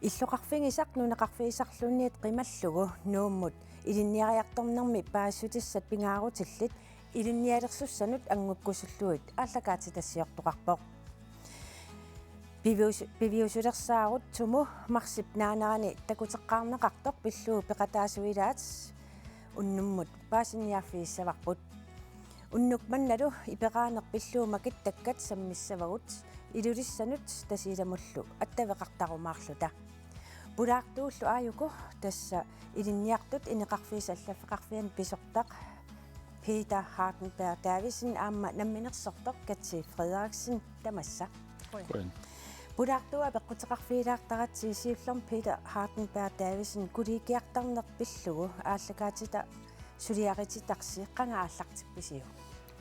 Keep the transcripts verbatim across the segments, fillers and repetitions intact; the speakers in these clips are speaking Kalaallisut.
Illoqarfigisaq nunaqarfigisarluunniit qimallugu Nuummut ilinniariartornermi paasissutissat pingaarutillit ilinnialersussanut anngukkusullugit aallakaatitassiortoqarpoq. Pivius-, piviusulersaarut Tumu marsip naanerani takuteqqaarneqartoq pillugu peqataasuilaat unnummut paasiniaaffigissavarput. Unnuk mannalu iperaaneq pillugu makittakkat sammissavagut Ilulissanut Tasiilamullu attaveqartarumaarluta. Pulaartuullu aajuku tassa ilinniartut ineqarfiisa allaffeqarfiani pisortaq Peter Hardenberg Davidsen aamma namminersortoq Katsi Frederiksen tamassa. Qujan. Pulaartuup apeqquteqarfigilaartaratsigit siullermik Peter Hardenberg Davidsen kollegiartarneq pillugu aallakaatita suliarititarsi qanga aallartippisiuk?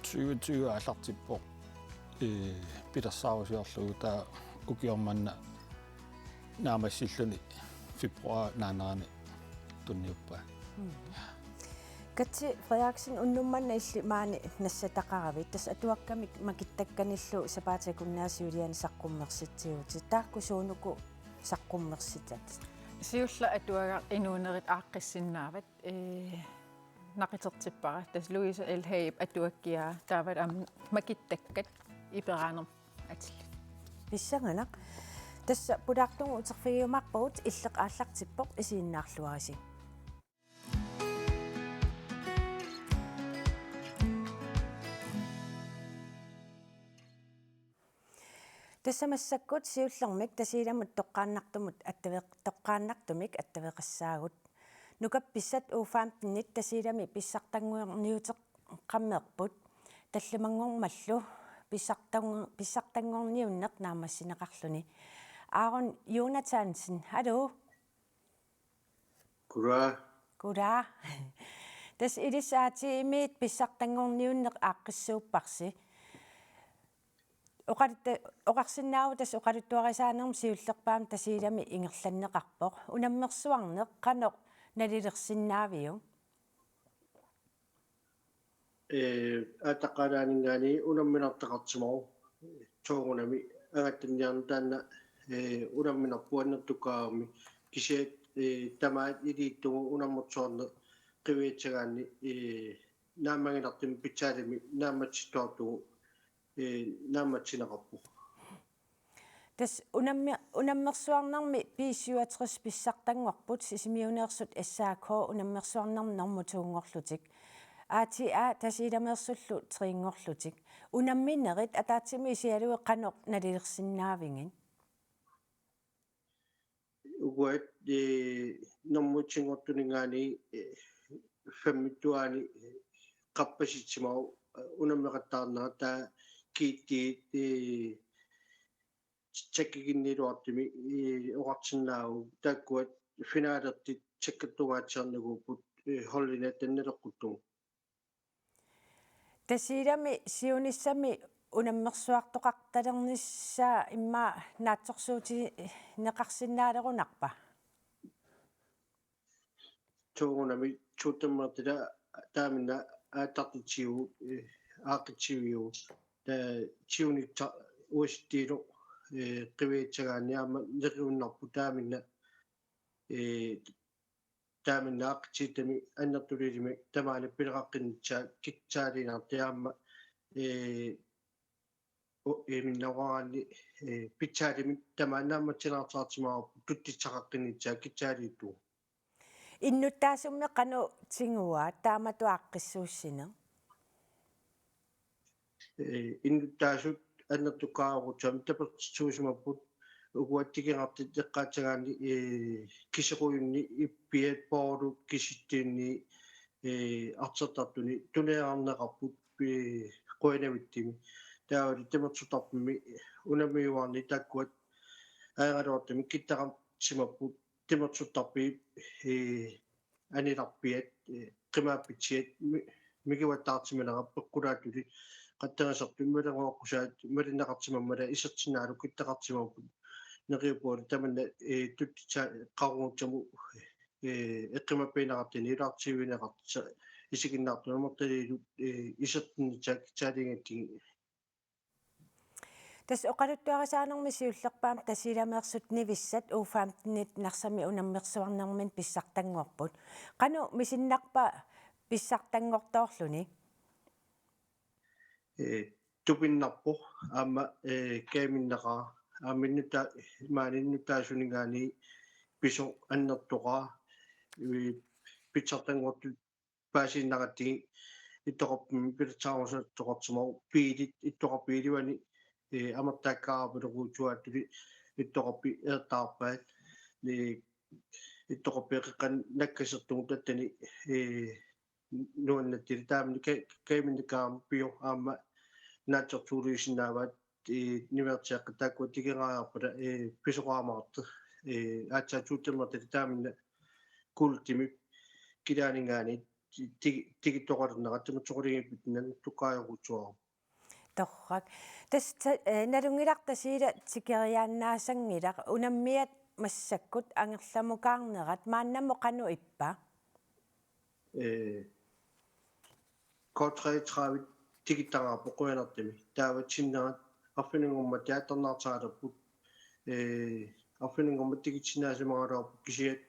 Tyve tyve aallartippoq. Ee, pilersaarusiorlugu taava ukioq manna naammassilluni februar naanerani tunniuppaa. Mm. Katsi Frederiksen, unnuk manna illit maani nassataqaravit, tassa atuakkamik makittakkanillu sapaatip akunnerani siuliani saqqummersitsigutit. Taakku suunuku saqqummersitat? Siulleq atuagaq inuunerit aaqqissinnaavat, ee, naqitertippara. Tassa Louise Elhageep atuakkiaa taavalu aamma makittakkat iperaanermut atillit. Pissanganaq. Tassa pulaartugut uterfigiumaarpagut, illeq aallartippoq, isiginnaarluarisi. Tassa massakkut siullermik Tasiilamut toqqaannartumut attaveq-, toqqaannartumik attaveqassaagut. Nukappissat U femten-it Tasiilami pissartanngorniuteqqammerput tallimanngormallu pissartanngo-, pissartanngorniunneq naammassineqarluni. Aaron Jonathansen, hallo. Goddag. Goddag. Tassa ilissi A T M-it pissartanngorniunneq aaqqissuupparsi. Oqalutte-, oqarsinnaavoq tassa oqaluttuarisaanermi siullerpaamik Tasiilami ingerlanneqarpoq. Unammersuarneq qanoq nalilersinnaaviuk? Ee, aallaqqaataaninngaanniit unamminartaqarsimavoq. Soorunami angattanniarneq taanna, ee, unamminerput annertukkaarami. Kisianni, ee, tamaat iliittugu unammersuarneq qiviassagaanni, ee, naammaginartumik pitsaalimi naammatsittoortugu, ee, naammassineqarpoq. Tassa unammi-, unammersuarnermi B syvogtres pissartanngorput, Sisimiuneersut S A K unammersuarnermi normu to-nngorlutik. A T A Tasiilameersullu tre-nngorlutik. Unamminerit ataatsimut isigalugit qanoq nalilersinnaavigit? Uagut, ee, normu et-inngortuninngaanniit, ee, femmittuaani, ee, qappasitsimavoq, ee, unammeqattaarnera, taava kiittiit, ee, tjekkiginniiluartumik, ee, oqarsinnaavoq, taakkua finalertik tjekkertungaatsiarnikuupput, ee, holdinik attanik naleqquttugut. Tasiilami siunissami unammersuartoqartalernissaa immaqa naatsorsuutigineqarsinnaalerunerpa? Soorunami suuttammertila taamanna aallartitsivugut, ee, aaqqitsiviuvugut. Taava siunissaq uatsitsilu, ee, qiviassagaanni aamma neriunnarpoq taamanna, ee, taamanna aaqqissuussami annertulilimik tamaani pileqaqqinnissaa kiksaaliinnarti aamma, ee, u-, ee, minnaruaraanni, ee, pitsaalimik tamaani naammassinaartaqarsimavoq tuttissaqaqqinnissaa kiksaaliittugut. Innuttaasummi qanoq tiguat taamatut aaqqissuussineq? Ee, innuttaasut annertukkaarutsaam tapersersuusimapput, uagut tikingartit eqqaassagaanni, ee, kiserujunni ippiat poorlu kisittuunni, ee, artortartuni tuneerneqarput, ee, qujanavitsumik. Taavalu timersortarfimmi unammiuaarni taakkua aeraluartumik kittaqarsimapput, timersortarfiit, ee, anilarpiat, ee, qimaappitsiat mi-, mikivattaartimanera peqqulaatuli, qattarisartut malernguaqqusaat malinneqarsimammata isertinnaalu kittaqarsimapput, neriuppunga tamanna, ee, tuttissaqarugussamut, ee, eqqumaffigineqartuni ilaartiivigineqartut isiginnaartut amerlatigalugit, ee, isertinnissaat kiksaaliigatsigu. Tassa oqaluttuarisaanermi siullerpaamik Tasiilameersut Nivissat U femten-it Narsami unammersuarnermini pissartanngorput. Qanoq misinnarpa pissartanngortoorluni? Ee, tupinnarpoq aamma, ee, kajuminneqaaq aamma innuta-, maani innuttaasuninngaanniit pisoq annertoqaaq, ee, pissartanngortut paasiinnaratsigu ittoqarfimmi pilersaarusiortoqarsimavoq biilit ittoqarfiit iluanni, ee, amertaakkaarpaluk uuttuattuli ittoqarfik eqqartorpaat, ee, ittoqarfik eqqaani nakkasertugut tassani, ee, nuannatsitut taamani ka-, kajuminneqaaq pisoq aamma naatsorsuuliusinnaavaat, ee, niuertiaqqat taakkua tikeraariarpata, ee, pisoqaamaartoq, ee, aatsaat suuttammertali taamanna kuultimip kilaaninngaanniit ti-, tikittoqalernerat tamatsoquligippitsinni annertukkaajorujussuuara. Torrak. Tassa, ee, nalunngilarsi Tasiila tikeriaannaasanngilaq unammiat massakkut angerlamukaarnerat maannamut qanoq ippa? Ee, K treogtredive tikittaraarput qujanartumik. Taava sinnerat arfininngormat teaternaartaraluarput. Ee, arfininngormat tikitsisinnaasimaaraluarput kisianni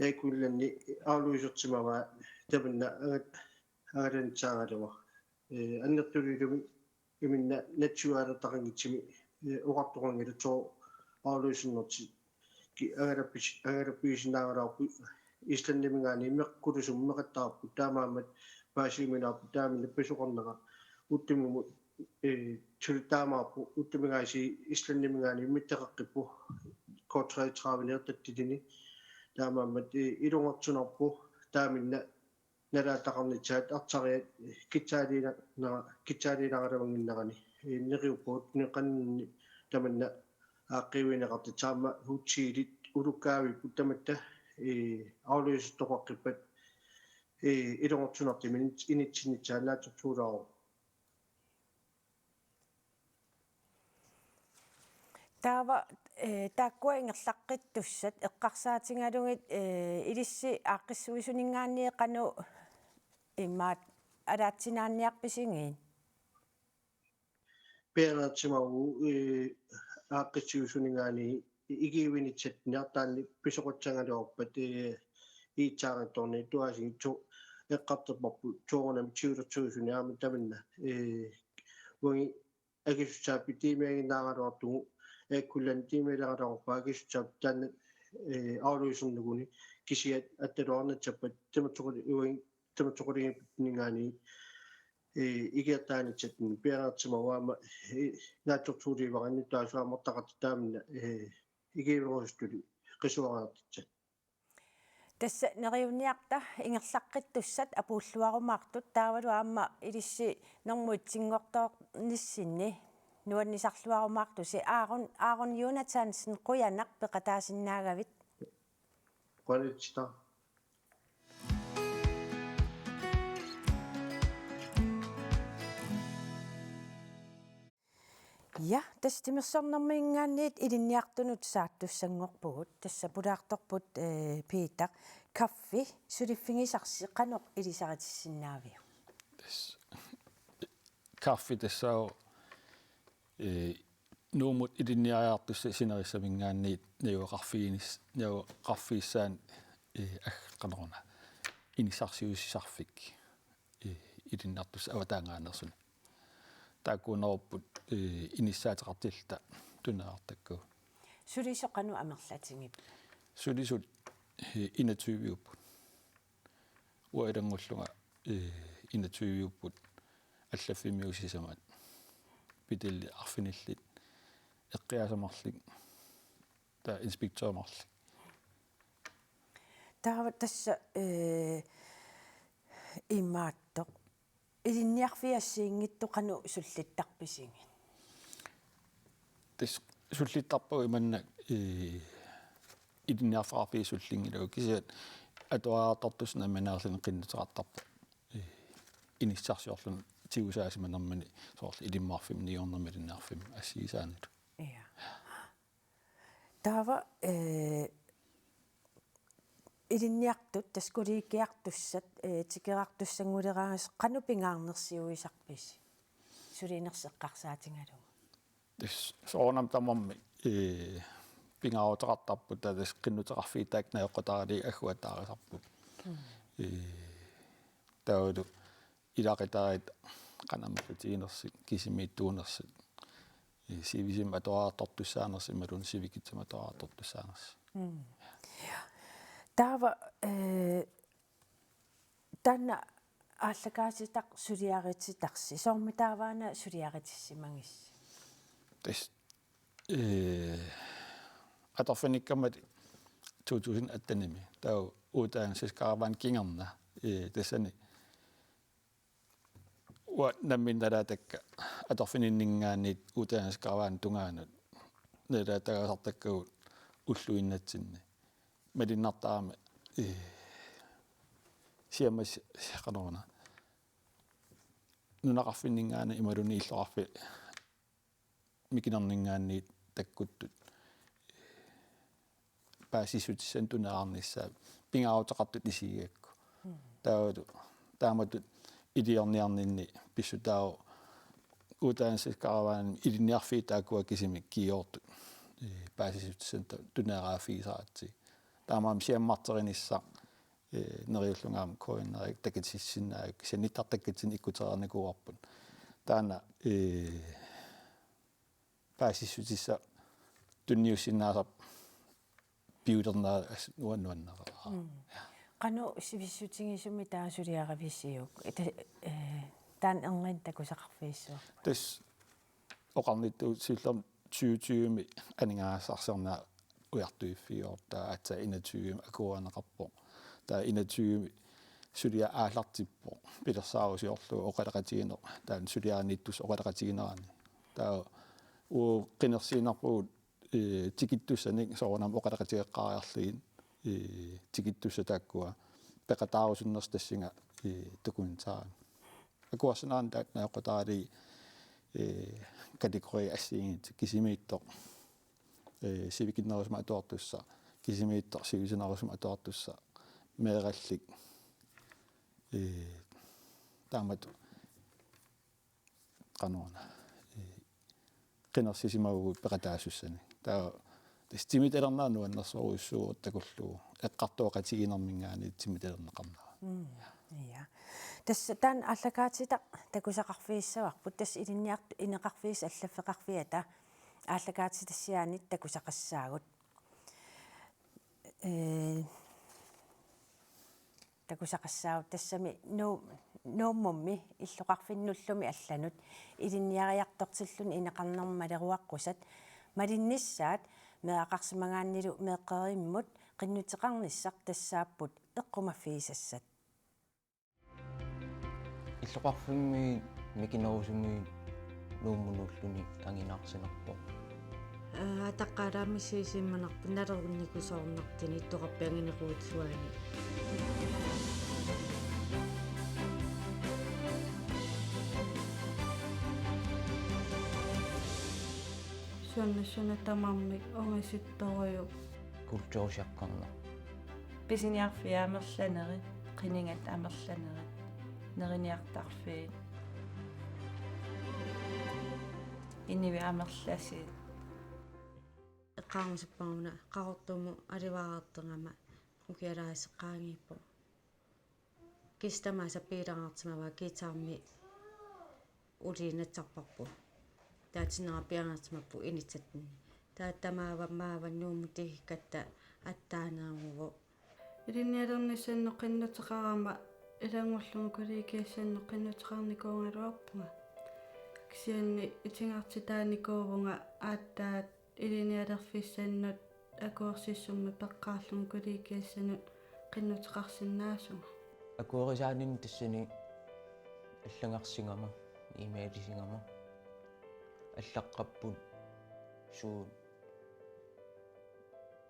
Air Greenlandi afløsersimavaa tamanna angat-, angalannissaagaluaq. Ee, annertuliulumi iminna natsiualertaqanngitsumik, ee, oqartoqanngilaq sooq afløsernertik ki-, angalappis-, angalappigisinnaagaluarput Islandiminngaanniit meqqut Kulusummi meqattaarput taamaammat paasiuminaapput taamanna pisoqarnera ullumimut, ee, suli taamaappoq ullumikkut aasiit Islandiminngaanniit mitteqaqqippoq K treogtredive neertattilini taamaammat, ee, ilungersunarpoq taamanna nalaataqarnissaat artariat kitsaaliinnara-, kitsaaliinnaraluannginnerani, ee, neriuppugut neqanni tamanna aaqqiivigineqartut aamma hotelit ulukkaavipput tamatta, ee, afløsertoqaqqippat, ee, ilungersunartumik init-, initsinnissaat naatsorsuulaarpoq. Taava, ee, taakkua ingerlaqqittussat eqqarsaatigalugit, ee, ilissi aaqqissuisuninngaanniit qanoq imaat alaatsinaanniarpisigit? Peerneersimavoq, ee, aaqqissuisuninngaanniit ikiuinissatsinni arlaanni pisoqassagaluarpat, ee, iitsaarnittorni tuaasigissu eqqartorparput soorunami siulersuisuni aamma tamanna, ee, uagut akisussaaffik tiimiaginnaaraluartugut, Air Greenland tiimialeraluarpaa akisussaaffik taanna, ee, afløsernikuuvoq kisianni attaluarnissappat tamatsoquli-, uagut tamatsoquligippitsinninngaanniit, ee, ikiortaanissatsinni peerneersimavoq aamma, ee, naatsorsuuliuara innuttaasut aamma amerlaqartut taamanna, ee, ikiuerusuttuli qisuariartitsisut. Tassa neriunniarta ingerlaqqittussat apuulluarumaartut taavalu aamma ilissi normu etsinngortoornissinni nuannisarluarumaartusi Aaron, Aaron Jonathansen qujanaq peqataasinnaagavit. Qujanarsuaq. Ja, tassa timersornerminngaanniit ilinniartunut saattussanngorpugut. Tassa pulaartorput, ee, Peter, kaffi suliffigisarsi qanoq ilisaritissinnaaviuk? Tassa kaffi tassaavoq, ee, Nuummut ilinniariartussat sinerissaminngaanniit najugaqarfiginis-, najugaqarfigissaannik, ee, aggeqaneruna inissarsiussisarfik, ee, ilinniartussat avataaninngaanneersunik. Taakkuunerupput, ee, inissaateqartilluta tuneertartakkagut. Sulisut qanoq amerlatigippat? Sulisut, ee, enogtyve-upput. Uanga ilanngullunga, ee, enogtyve-upput allaffimmiut sisamat. Pedeli arfinillit eqqiaasa marluk, taava inspektør marluk. Taava tassa, ee, imaattoq. Ilinniarfik assigiinngitsoq qanoq sullittarpisigit? Tassa sullittarpagut imannak, ee, ilinniarfeqarfiit sullinngilagut kisianni atuariartortussat nammineerluni qinnuteqartarpoq. Ee, inissarsiorluni tigusaasimanermini soorlu Ilimmarfimmi, niuernermi ilinniarfimmi assigisaanut. Ja. Taava, ee, ilinniartut, tassa kollegiartussat, ee, tikeraartussannguleraangassi qanoq pingaarnersiuisarpisi? Sulinersi eqqarsaatigalugu. Tassa soorunami tamarmik, ee, pingaaruteqartarput, taava tassa qinnuteqarfiit taakku najoqqutariit agguataarisarput. Ee, taavalu ilaqutariit qanoq ammassutiginersut, kisimiittuunersut, ee, sivisumik atuariartortussaanersut imaluunniit sivikitsumik atuariartortussaanersut. Mm. Taava, ee, taanna aallakaatitaq suliarititarsi, soormitaava una suliaritissimagissi? Tassa, ee, atorfinnikkammat to tusind attenimi. Taava uddannelseskaravaanip kingorna. Ee, tassani uanga nammineq nalaatakka atorfininninngaanniit uddannelseskaravaanip tungaanut nalaatagaasartakkagut ulluinnatsinni. Malunnartarami, ee, siammas-, qanoruna. Nunaqarfinninngaanniit imaluunniit illoqarfiit mikinerninngaanniit takkuttut paasissutissanik tuneqarnissaat pingaaruteqartut isigigakku. Mm. Taavalu taamatut iliorniarninni pissutaavoq uddannelseskaravaanimi ilinniarfiit taakkua kisimik kiiortut, ee, paasissutissanik tu-, tuneqaaffigisaratsigit. Taamaammat siammarterinissaq, ee, neriullunga aamma K N R-ikkut takutissinnaagakku, kisianni nittartakkatsinni ikkutereernikuuarput. Taanna, ee, paasissutissaq tunniussinnaasarput piulerneq assut nuan-, nuanneqaaq. Mm. Qanoq sivissutigisumik taava suliarivisiuk? Ita-, ee, taanna erniinnaq takusaqarfigissavarput. Tassa oqarnittut siullermik tyve tyve-mi aningaasarsiorneq ujartuiffigivarput, taava aatsaat enogtyve-mi akuerineqarpoq. Taava enogtyve-mi suliaq aallartippoq pilersaarusiorlugu oqaloqatigineq, taanna suliarinniittussaq oqaloqatiginerani. Taava uagut qinersiinnarpugut, ee, tikittussanik soorunami oqaloqatigeqqaariarlugit, ee, tikittussat taakkua peqataarusunnersut tassunga, ee, dokumentaari. Akuersinerani taakku najoqqutariit, ee, kategoriit assigiinngitsut, kisimiittoq, ee, sivikinnerusumik atuartussaq, kisimiittoq sivisunerusumik atuartussaq, meeraallik, ee, taamatut qanoruna, ee, qinersisimavugut peqataasussanik. Taava tassa timitalerneq nuannersorujussuuvoq takullugu, eqqartueqatigiinnerminngaanniit timitalerneqarnera. Mm, ja. Tassa taanna aallakaatitaq takusaqarfigissavarput, tassa ilinniart-, ineqarfiit allaffeqarfiata aallakaatitassiaannik takusaqassaagut. Ee, takusaqassaagut tassami Nuu-, Nuummummi illoqarfinnullumi allanut ilinniariartortilluni ineqarnermut maleruaqqusat malinnissaat meeraqarsimagaannilu meeqqerivimmut qinnuteqarnissaq tassaapput eqqumaffigisassat. Illoqarfimmi mikinerusumi Nuummut nuulluni anginaarsinarpoq. Aa, ataqqaalaammi siisimanarpoq nalerunnikusoornartuni ittoqarpianginequutsuani. Suannassuna tamarmik ungasittorujuk. Kulturchokkerneq. Pisiniarfiit amerlanerit, qinigat amerlanerit, neriniartarfiit, inuit amerlasuut. Eqqaamasapparuna Qaqortumut alivaarartagama ukialaaseqqaangiippoq. Kisianni tamaasa piilaarsimavaa guitarimi uliinatsarparput. Taava tinera piareersimapput inissatsinni. Taava tamaava maava Nuummut tikikkatta aatsaannguuvoq. Ilinnialernissannut qinnuteqarama ilanngullugu kollegiassannut qinnuteqarnikuugaluarpunga. Kisianni itigartitaanikuuvunga aatsaat ilinnialerfissannut akuersissummik peqqaarlugu kollegiassanut qinnuteqarsinnaasunga. Akuerisaaninni tassani allagarsigama, e-mailisigama, allaqqapput suut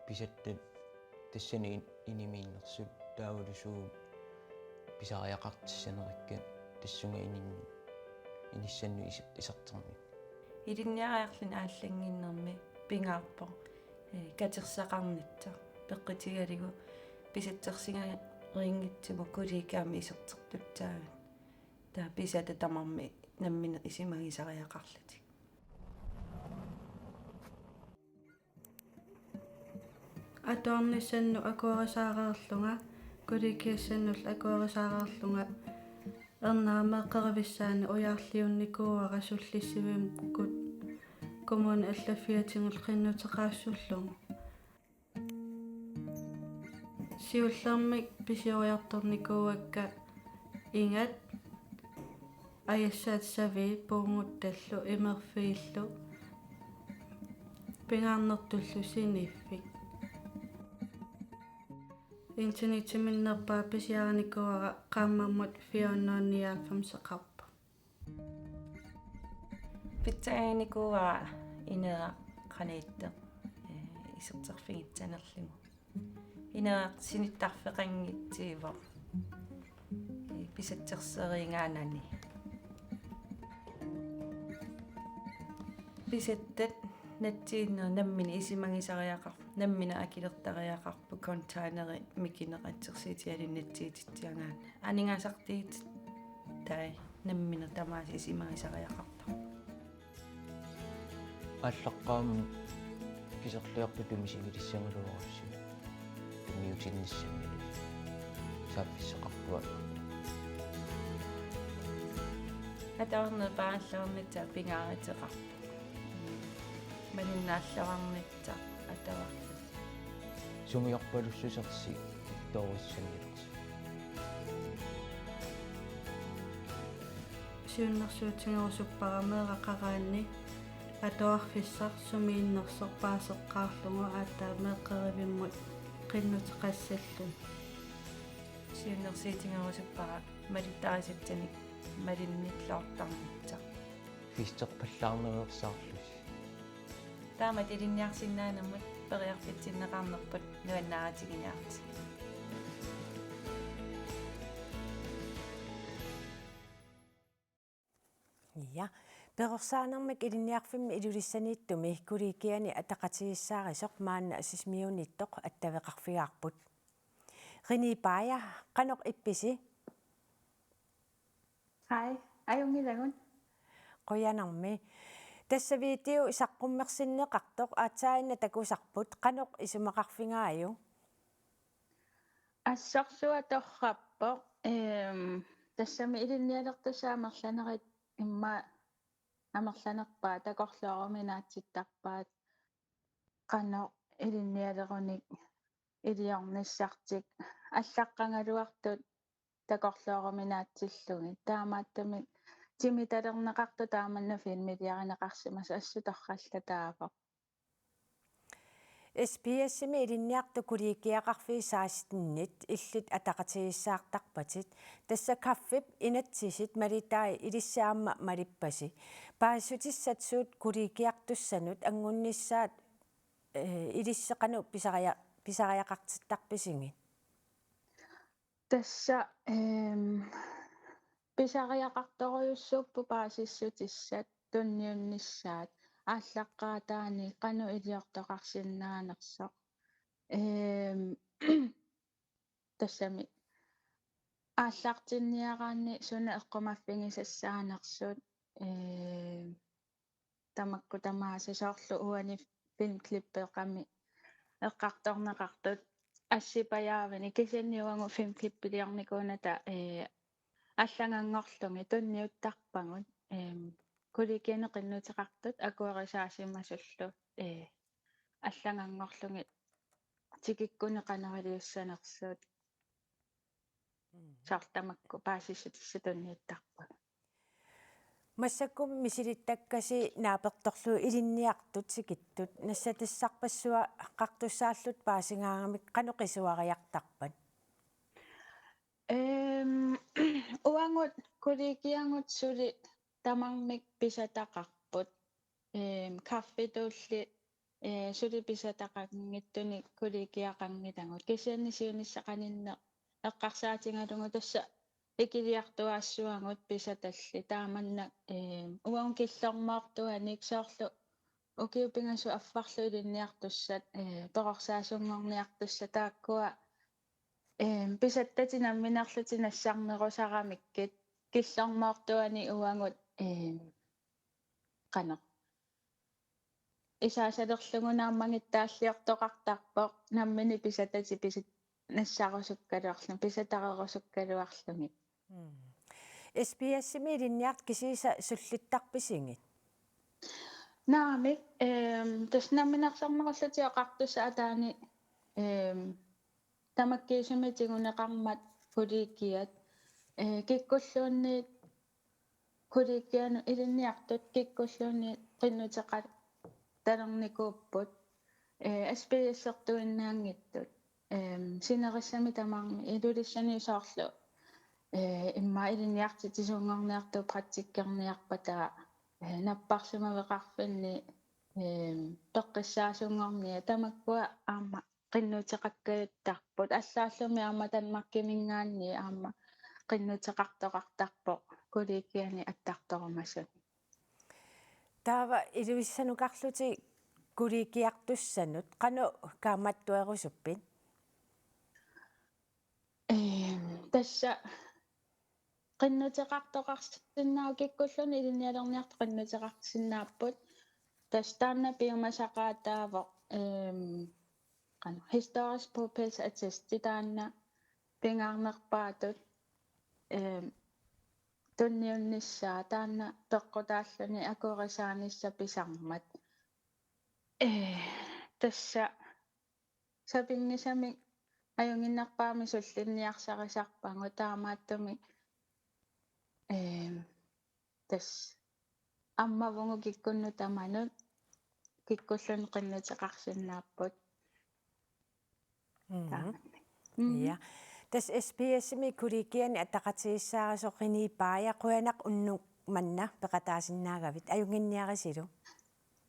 pisattat tassani in-, inimiinnersut, taavalu suut pisariaqartissanerikkat tassunga ininni-, inissannut is-, iserternit. Ilinniariarluni aallannginnermi pingaarpoq, ee, katersaqarnissaq peqqutigalugu pisatsersigarinngitsumut kollegiami isertertussaavat. Taava pisatat tamarmik namminneq isumagisariaqarlutik. Atuarnissannut akuerisaareerlunga, kollegiassannullu akuerisaareerlunga, ernera meeqqerivissaani ujarliunnikuuara sullissivimmikkut kommuni allaffiatigut qinnuteqaassullugu. Siullermik pisioriartornikuuakka ingat, ajassaat saviit, puuguttallu, imerfiillu, pingaarnertullu siniffik. Internettiminnerpaaq pisiarinikuuara qaammammut fire hundrede nioghalvfemseqarpoq. Pitsaaginikuuara ineeraq qaniittoq, ee, iserterfigissanerlugu. Ineeraq sinittarfeqanngitsiivoq, ee, pisatserseriigaanani. Pisattat natsiinneri nammineq isumagisariaqar-, nammineq akilertariaqarput containeri mikineq assersuutigalugu natsiutitsiagaanni. Aningaasartuutit taava nammineq tamaasa isumagisariaqartarput. Aallaqqaammut kiserliortutut misigilissagaluarussi tunniutinnissammi saaffissaqarpunga. Atuarneq paarlaarnissaa pingaaruteqarpoq. Malinnaalluarnissaa atuarlugu. Sumiorpalussusersi toorissanngilersi. Siunnersuutigerusuppara meeraqaraanni atuarfissaq sumiinnersoq paaseqqaarlugu aatsaat meeqqerivimmut qinnuteqassalluni. Siunnersuutigerusuppara malittarisassanik malinnilluartarnissaq. Fiisterpallaarnaveersaarlusi. Taamatut ilinniarsinnaanermut periarfitsinneqarnerput nuannaarutiginiartigu. Ja, perorsaanermik Ilinniarfimmi Ilulissaniittumi kollegiani ataqatigiissaarisoq maanna Sisimiuniittoq attaveqarfigaarput. Rini Bager, qanoq ippisi? Hej, ajunngilagut. Qujanarmi. Tassa video saqqummersinneqartoq aatsaannguaq takusarput, qanoq isumaqarfigaajuk? Assorsuaq torrappoq, ehm, tassami ilinnialertussat amerlanerit immaqa amerlanerpaat takorlooruminaatsittarpaat qanoq ilinnialerunik iliornissartik allaqqagaluartut takorlooruminaatsillugit. Taamaattumik timitalerneqartoq taamanna filmiliarineqarsimasoq assut torrallataavoq. S B S-imi ilinniartut kollegiaqarfiit seksten-it illit ataqatigiissaartarpatit. Tassa kaffip inatsisit malitai ilissi aamma malippasi. Paasissutissat suut kollegiartussanut anngunnissaat, eh, ilissi qanoq pisaria-, pisariaqartittarpisigit? Tassa, ehm, pisariaqartorujussuupput paasissutissat tunniunnissaat aallaqqaataani qanoq iliortoqarsinnaanersoq. Ehm, tassami aallartinniaraanni suna eqqumaffigisassaanersut, ehm, tamakku tamaasa soorlu uani filmklippeqami eqqartorneqartut assipajaavinik, kisianni uagut filmklippiliornikuunata, ee, allaganngorlugit tunniuttarpagut, eem, kollegiani qinnuteqartut akuerisaasimasullu, ee, allaganngorlugit tikikkunik qanoq iliussanersut. Mm. Soorlu tamakku paasissutissat tunniuttarpagut. Massakkut misilittakkasi naapertorlugu ilinniartut tikittut, nassatassarpassuaqartussaallutit paasigaangamik qanoq isuariartarpat? Ehm, uagut kollegiagut suli tamarmik pisataqarput. Ehm, kaffitulli, eh, suli pisataqanngitsunik kollegiaqanngilagut. Kisianni siunissaq qaninneq eqqarsaatigalugu tassa ikiliartuaassavagut pisatallit. Taamannak, eh, uagut killormoortuanik soorlu ukiut pingasut affarlu ilinniartussat, eh, perorsaasunngorniartussat taakkua, eh, pisattatik nammineerlutik nassarnerusaramikkit killormoortuanik uagut, eh, qanoq isaasalerlugu naammagittaalliortoqartarpoq nammineq pisatatik pisat- nassarusukkaluarluni, pisatareerusukkaluarluni. S B S-imi ilinniartut kisiisa sullittarpisigit? Naamik, ehm, tassa Namminersornerullutik Oqartussat ataani, ehm, tamakkiisumik tiguneqarmat kollegiat, eh, kikkulluunniit kollegianut ilinniartut kikkulluunniit qinnuteqattalernikuupput, eh, S B S-ertuinnaanngitsut. Ehm, sinerissami tamarmi Ilulissani soorlu, eh, immaqa ilinniartitsisunngorniartut praktikkerniarpata, eh, napparsimaveqarfinni, ehm, peqqissaasunngorniat tamakkua aamma qinnuteqakkajuttarput. Allaallumi aamma Danmarkiminngaanniit aamma qinnuteqartoqartarpoq kollegiani attartorumasuni. Taava Ilulissanukarlutit kollegiartussanut qanoq kaammattuerusuppit? Ehm, tassa qinnuteqartoqarsinnaavoq, kikkulluunniit ilinnialerniartut qinnuteqarsinnaapput. Tassa taanna piumasaqaataavoq, ehm, qanoq, historisk bopælsattesti taanna pingaarnerpaatut, ehm, tunniunnissaa taanna peqqutaalluni akuerisaanissaq pisarmat. Eh, tassa sapinngisamik ajunnginnerpaamik sullinniarsarisarpagut, taamaattumik, ehm, tassa ammavugut kikkunnut tamanut, kikkulluunniit qinnuteqarsinnaapput. Mhm. Taamaammat. Mhm. Ja. Tassa S B S-imi kollegiani ataqatigiissaarisoq René Bager, qujanaq unnuk manna peqataasinnaagavit, ajunnginniarisilu.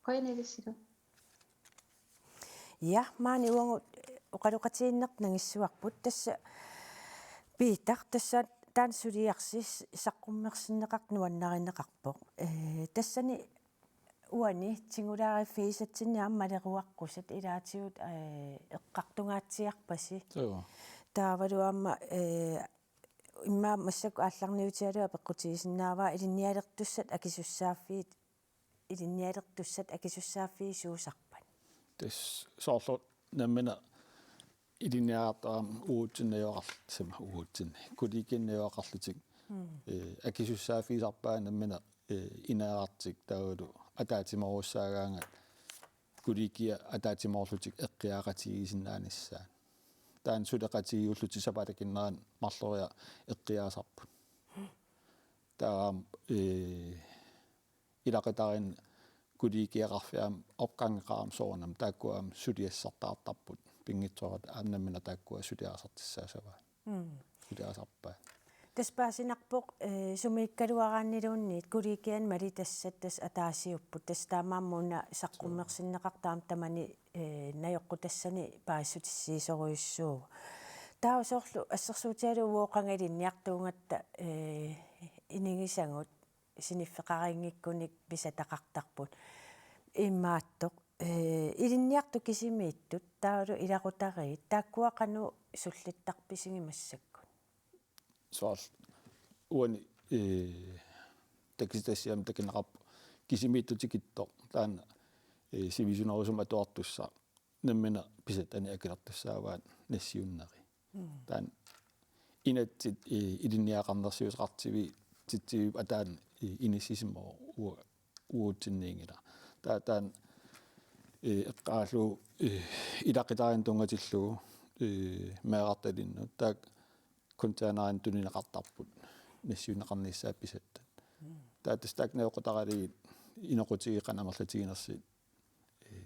Qujanarsilu. Ja, maani uagut oqaloqatigiinnertut nangissuarput, tassa Piitaq, tassa taanna suliarsi saqqummersinneqartoq nuannarineqarpoq. Eh, tassani uani tingulaariffigisatsinni aamma maleruaqqusat ilaatigut, eh, eqqartungaatsiarpasi. Joo. Taavalu aamma, eh, immaqa massakkut aallarniutigalugu apeqqutigisinnaavara ilinnialertussat akisussaaffiit, ilinnialertussat akisussaaffiit suusarpat? Tassa soorlu nammineq ilinniartarama uatsinnut najugaqarlutik, sima uatsinnut, kollegianut najugaqarlutik. Mm. Eh, akisussaaffigisarpaat nammineq, eh, ineerartik taavalu ataatsimoorussaagaangat kollegiat ataatsimoorlutik eqqiaaqatigiissinnaanissaat. Taanna suleqatigiillutik sapaatip akunnerani marloriarlutik eqqiaasarput. Taava, eh, ilaqutariinnut kollegiaqarfiit aamma opgangeqarami soorunami, taakkua aamma suliassartaartarput, pinngitsoorata aamma nammineq taakkua suliarisartussaassavaat. Mm. Suliarisarpaat. Tassa paasinarpoq, eh, sumiikkaluaraanniluunniit kollegianut malitassat tassa ataasiupput, tassa taamaammat una saqqummersinneqartoq aamma tamani, eh, najoqqutassani paasissutissiisorujussuuvoq. Taava soorlu assersuutigalugu uagut qanga ilinniartuugatta, eh, inigisagut siniffeqariinngikkunik pisataqartarput. Imaattoq, eh, ilinniartut kisimiittut, taavalu ilaqutariit, taakkua qanoq sullittarpisigit massakkut? Soorlu uani, eh, takisitassiami takuneqarpoq kisimiittoq tikittoq, taanna, eh, sivisunerusumik atuartussaq nammineq pisat anit akilertussaavaat nassiunneri. Mm. Taanna inatsit, eh, ilinniagaqarnersiuteqartivi-, titsiviup ataani, eh, inissisimavoq ua-, uatsinniinngilaq. Taava taanna, eh, eqqaallugu, eh, ilaqutariinnut tunngatillugu, eh, meerartalinnut. Taakku containerinik tunineqartarput nassiunneqarnissaat pisattat. Mm. Taava tassa taakku najoqqutaralugit inoqutigiit qanoq amerlatiginersut, eh,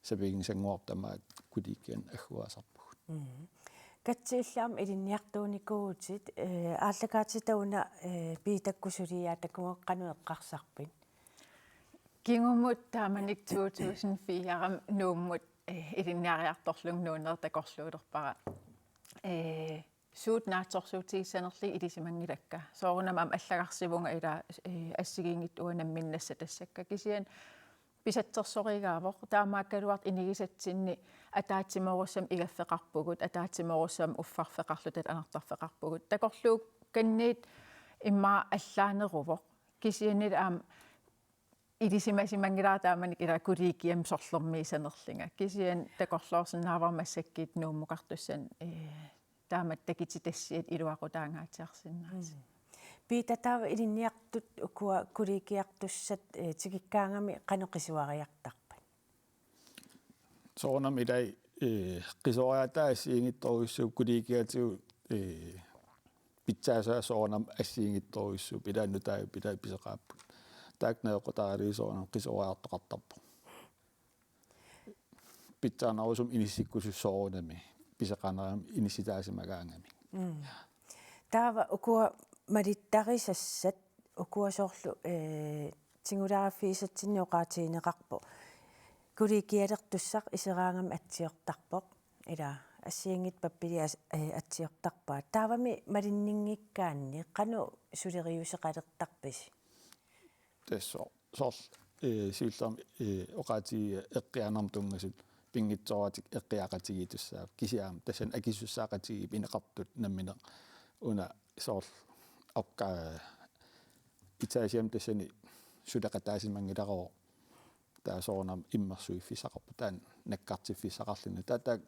sapinngisannguarput tamaat kollegianut agguaasarpugut. Mm. Katsup illit aamma ilinniartuunikuuvutit, eh, aallakaatitaq una, eh, Piitakkut suliaat takugakkit qanoq eqqarsarpit? Kingumut taamanikkut to tusind fire-mi Nuummut, eh, ilinniariartorlunga nuunneq takorluulerpara. Eh, suut naatsorsuutigissanerlugit ilisimanngilakka. Soorunami aamma allagarsivunga ila, eh, assigiinngitsut uanga namminneq nassatassakka. Kisianni pisatsersorigaavoq, taamaakkaluartoq inigisatsinni ataatsimoorussamik igaffeqarpugut, ataatsimoorussamik uffarfeqarluta anartarfeqarpugut. Takorluukkanniit immaqa allaaneruvoq. Kisiannili aamma Ilisimasimanngilara taamanikkut ila kollegiami sorlermiissanerlunga. Kisianni takorloorsinnaavara massakkut Nuummukartussanut, ee, taamatut takutitassiat iluaqutaangaatsiarsinnaasut. Mm. Piita, taava ilinniartut ukua kollegiartussat, ee, tikikkaangami qanoq qisuariartarpat? Soorunami ilai, ee, qisuariartai assigiinngitsorujussuupput, kollegiatigut, ee, pitsaasoq soorunami assigiinngitsorujussuupput, ilai nutaajuppitai pisoqaapput. Taakku nioqqutaralugu soorunami qisuariartoqartarpoq. Pitsaanerusumik inissikkusussaq soorunami pisoqarnermi inissitaasimagaangamik. Mm. Taava ukua malittarisassat, ukua soorlu, ee, tigulaariffigisatsinnik oqaatigineqarpoq kollegialertussaq iseraangami atsiortarpoq. Ila assigiinngitsut pappiliat as-, ee, atsiortarpaat. Taavami malinninngikkaanni qanoq suleriuseqalertarpisi? Tassa soorlu, ee, siullermik, ee, oqaatigiga eqqiaanermut tunngasut pinngitsooratik eqqiaaqatigiittussaapput, kisianni tassani akisussaaqatigiipput ineqartut nammineq, una soorlu opga-, etagemi tassani suleqataasimanngilaruvoq, taava soorunami immersuiffissaqarpoq, taanna nakkartiffissaqarluni. Taava taakku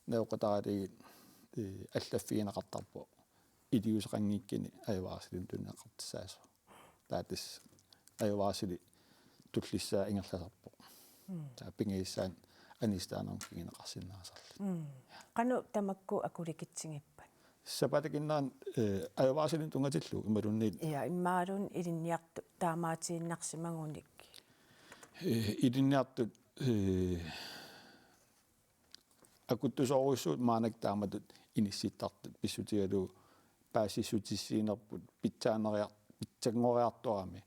nioqqutaralugit, ee, allaffigineqartarpoq iliuuseqanngikkunik ajugaasilinnik tunineqartussaasut. Taava tassa ajugaasili tullissaa ingerlasarpoq. Mm. Taava pingajussaannik anisitaanermut kinguneqarsinnaasarlutik. Mm. Qanoq tamakku akulikitsigippat? Sapaatip akunnerani, ee, ajugaasilinnik tunngatillugu imaluunniit? Ja, imaluunniit ilinniartut taamaatiinnarsimagunik. Ee, ilinniartut, ee, akuttusoorujussuit maannakkut taamatut inissittartut pissutigalugu paasissutissiinerput pitsaaneriar-, pitsanngoriartorami.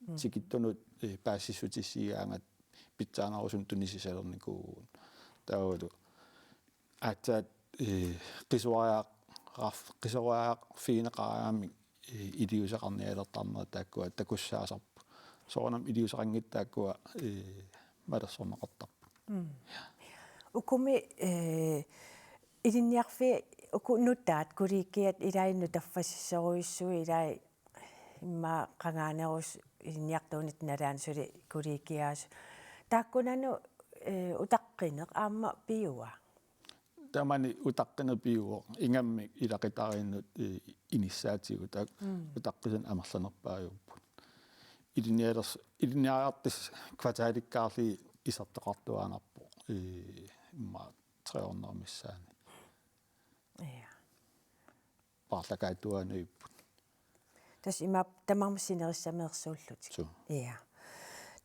Mm. Tikittunut, ee, paasissutissiigaangat pitsaanerusumik tunisisalernikuuvugut. Taavalu aatsaat, ee, qisuariaqarf-, qisuariaqarfigineqaraangamik, ee, iliuuseqarnialertarnerat taakkua takussaasarput. Soorunami iliuuseqanngitsut taakkua, ee, malersorneqartarput. Mm. Ukumi, ee, ilinniarfiit uku nutaat kollegiat ilai nutaffasissorujussuit ilai immaqa qangaanerusoq ilinniartuunit nalaani suli kollegiaasut. Taakkunannut, ee, utaqqineq aamma piua? Taamani utaqqineq piuvoq, ingammik ilaqutariinnut, ee, inissaatigut, taakku Mm. utaqqisanik amerlanerpaajupput. Ilinnialers-, ilinniariartussat kvartalikkaarlugit isertoqartuaannarpoq, ee, immaqa tre hundrede missaani. Ja. Paarlakaattuaannavipput. Tassa imaappoq tamarmik sinerissameersuullutik. Suu. Ja.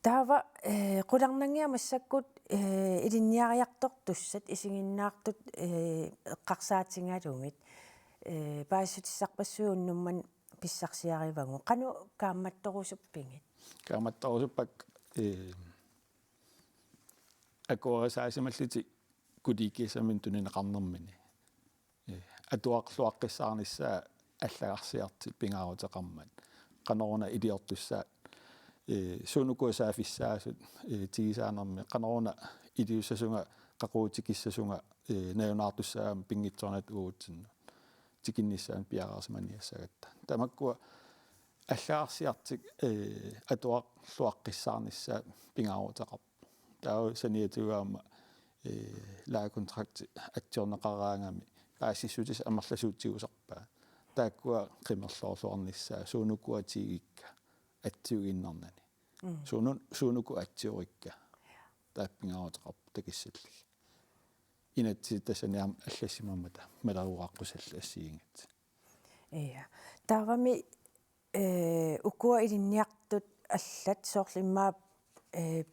Taava, ee, qularnanngilaq massakkut, ee, ilinniariartortussat isiginnaartut, ee, eqqarsaatigalugit, ee, paasissutissarpassuit unnuk manna pissarsiarivagut. Qanoq kaammattorusuppigit? Kaammattorusuppakka, ee, akuerisaasimallutik kollegiassaminnik tunineqarnermini. Ee, atuarluaqqissaarnissaa allagarsiartut pingaaruteqarmat. Qanoruna iliortussaat, ee, suut ukua saaffissaasut, ee, tigusaanermi. Qanoruna iliussasunga, qaqugu tikissasunga, ee, nalunaartussaagami pinngitsoornata uagutsinnut. Tikinnissaanut piareersimaniassagatta. Tamakkua allagarsiartut, ee, atuarluaqqissaarnissaat pingaaruteqarput. Taava saniatigut aamma, ee, lejekontrakti atsiorneqaraangami paasissutissat amerlasuut tigusarpaat. Taakkua qimerloorluarnissaat suut ukua tigigikka atsiuginnarnani. Mm. Suut, suut ukua atsiorikka. Taava pingaaruteqarpoq takussallugit. Inatsisit tassani aamma allassimammata maleruaqqusallit assigiinngitsut. Ja. Taavami, ee, ukua ilinniartut allat soorlu immaqa, ee,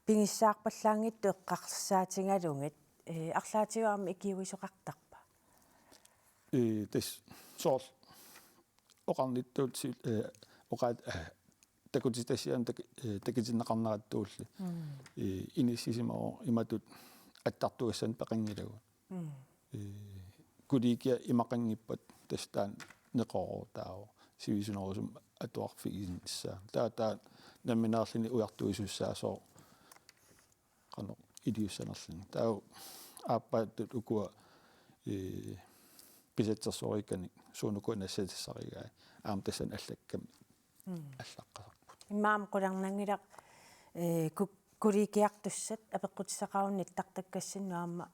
pigissaarpallaanngitsut eqqarsaatigalugit, ee, arlaatigut aamma ikiuisoqartarpa? Ee, tassa soorlu oqarnittut sil-, ee, oqaat-, ee, takutitassianik tak-, ee, takutinneqarnerattuulli. Mm. Ee, inissisimavoq imatut attartugassanik peqanngilagut. Mm. Ee, kollegia imaqanngippat tassa taanna neqeroorutaavoq sivisunerusumik atuarfiginissaa. Taava taanna nammineerluni ujartuisussaasoq qanoq iliussanerluni. Taava aappaattut ukua, ee, pisatsersoorikkanik suut ukua nassatissarigai aamma tassani allakkami Mm. allaqqasarput. Immaqa qularnanngilaq ee, ku-, kollegiartussat apeqqutissaqaruni nittartakkassinni aamma.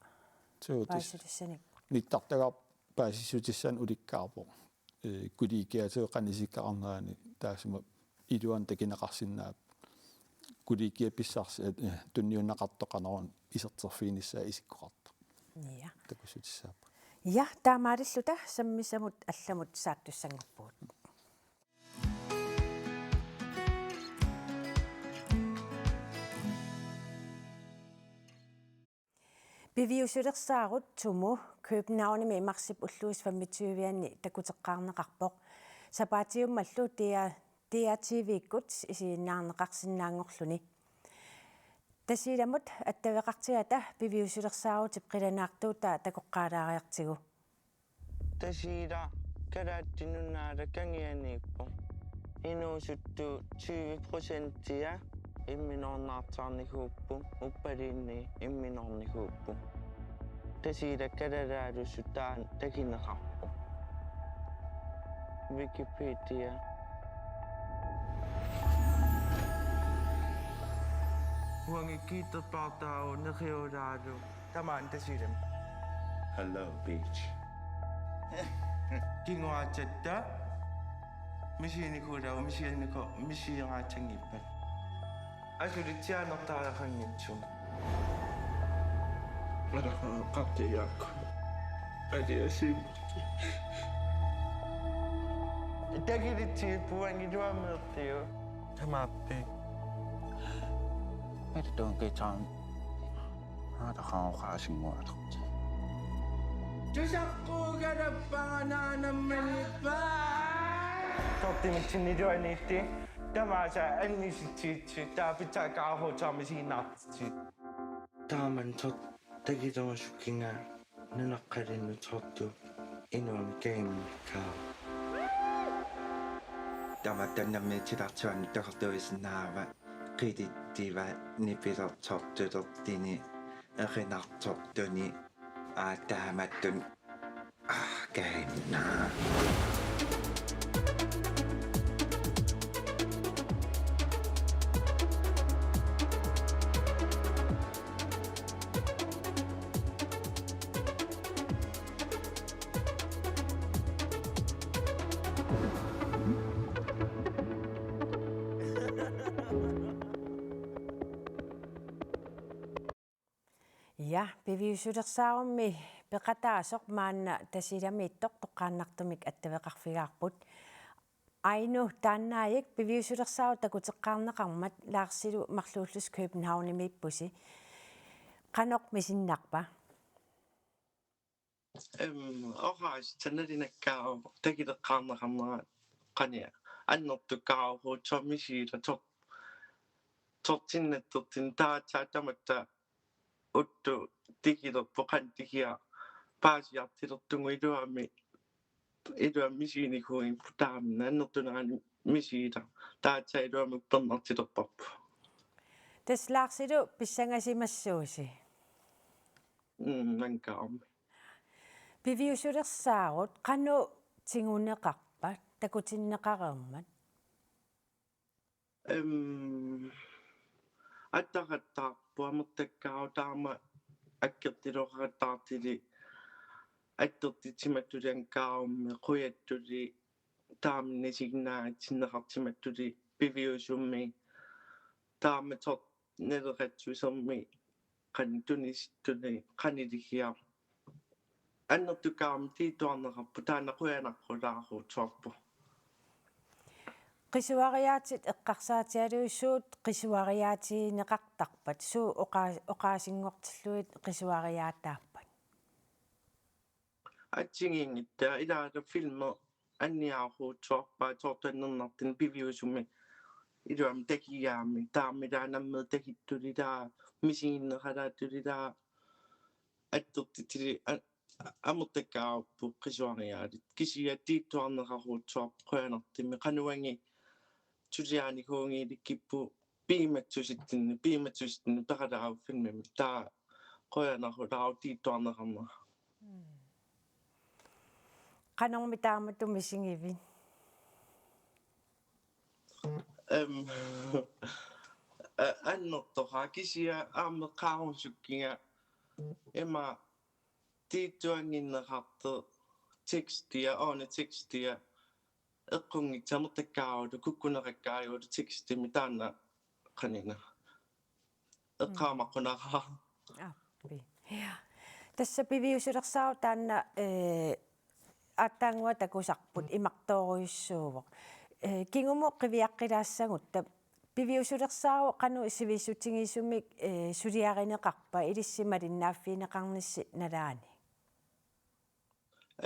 Suu, tassa paasissutissanik. Nittartagaq paasissutissanik ulikkaarpoq. Ee, kollegiaatigut qanoq isikkoqarnerani taassuma iluani takuneqarsinnaapput. Kollegiat pissarsiat, ee, tunniunneqartoq qanoruna iserterfiginissaa isikkoqartoq. Ja. Takussutissaapput. Ja, taamaalilluta sammisamut allamut saattussanngorpugut. Piviusulersaarut Tumu Københavnimi marsip ulluisa femogtyve-anni takuteqqaarneqarpoq. Sapaatiummallu D R, D R T V-kkut isiginnaarneqarsinnaanngorluni. Tasiilamut attaveqartigata piviusulersaarutip qilanaartuutaa takoqqaalaariartigu. Tasiilaq Kalaallit Nunaata kangianiippoq. Inuusuttut tyve procentia imminornaartarnikuupput, uppaluunniit imminornikuupput. Tasiilaq kalaallisutaa takuneqarpoq. Wikipedia. Uangi kiitterpaartaavoq neqiulaalu. Tamaani Tasiilami. Hello, beach. Kinguaatsatta misiginikuullunga, misiginniko-, misiginngoraatsanngippat. Asuli sianertariaqanngitsoq. Alaqaqqaartiaakku. Aliasiimmat. Takilitsiippuangiluameertiu. Tamaappi. Patatunkitaan. Aataqaaqaasinngualerti. Tusaqquugalappaga naanammanippa. Tortimitsinniluaniitti tamaasa annisitsitsi taapitsaakaaruutarmi siinnaartitsi. Taaman tot takitorusukkinga nunaqqalinnut tortu inuunikaimmikkaa. Tamatta nammitsilartuani takortuisinnaava. Qilittiva nipilersortulertuni erinarsortuni aataamattun aakainna. Ja, piviusulersaarummi peqataasoq maanna Tasiilamiittoq toqqaannartumik attaveqarfigaarput. Ainu taannaajik piviusulersaarut takuteqqaarneqarmat Larsilu marluullusi Københavnimiippusi. Qanoq misinnarpa? Em, oqaasitsa nalinakkaavoq takuteqqaarneqarnera qanoq annertukkaarujussuaq misigilersoq tortinnattortin taatsaat tamatta uttut tikilerput qanoq tikiaq paasiartulertugut iluamik iluamik misiginikuugipput taamani annertunerani misigilaa taatsaat iluamik uppernartulerparput. Tassa Larsilu pissangasimassuusi. Mm, mankaarmi. Piviusulersaarut qanoq tiguneqarpat takutinneqareermat? Em, attaqqattaarpoq amertakkaarut taama akkertiloqaqattaartuli attortitsimatuli ankaarummi qujattuli taama isiginnaartinneqartimatuli piviusummi taama tot naleqatsusermi qanoq tunisittuni qanoq iligiaq annertukkaarmat tiittuarneqarpoq taanna qujanarulaarujussuarpoq. Qisuariaatit eqqarsaatigalugu suut qisuariaatigineqartarpat suut oqaa-, oqaasinngortillugit qisuariaataappat? Assigiinngitsut ilaata filmi anniaarujussuarpaat soorlu annernartuni piviusummi iluamik takigaammi taama ilaat nammineq takittuli ilaa misiginneqalaattuli ilaa attortittuli a-, amertakkaarput qisuariaatit kisianni tiittuarneqarujussuarput qujanartumik qanoq uangi suliaanikuugilikkipput piumassusittuni piumassusittuni peqataavoq filmimi taava qujanarulaarujussuaq tiittuarneqarnera. Mm. Qanormi taamatut misigivit? Em, a-, annertoqaaq kisianni aamma eqqaarusukkiga ima tiitsuannginneqartoq tekstia, una tekstia eqqunngitsoq amerlakkaaruuta kukkuneqakkaajuuta tekstimik taanna qanina. Eqqaamaqqunaqaaq. Aappi. Ja. Tassa piviusulersaarut taanna, eh, aatsaannguaq takusarput imartoorujussuuvoq. Eh, kingumut qiviaqqilaassagutta. Piviusulersaarut qanoq sivisutigisumik, eh, suliarineqarpa ilissi malinnaaffigineqarnissi nalaani?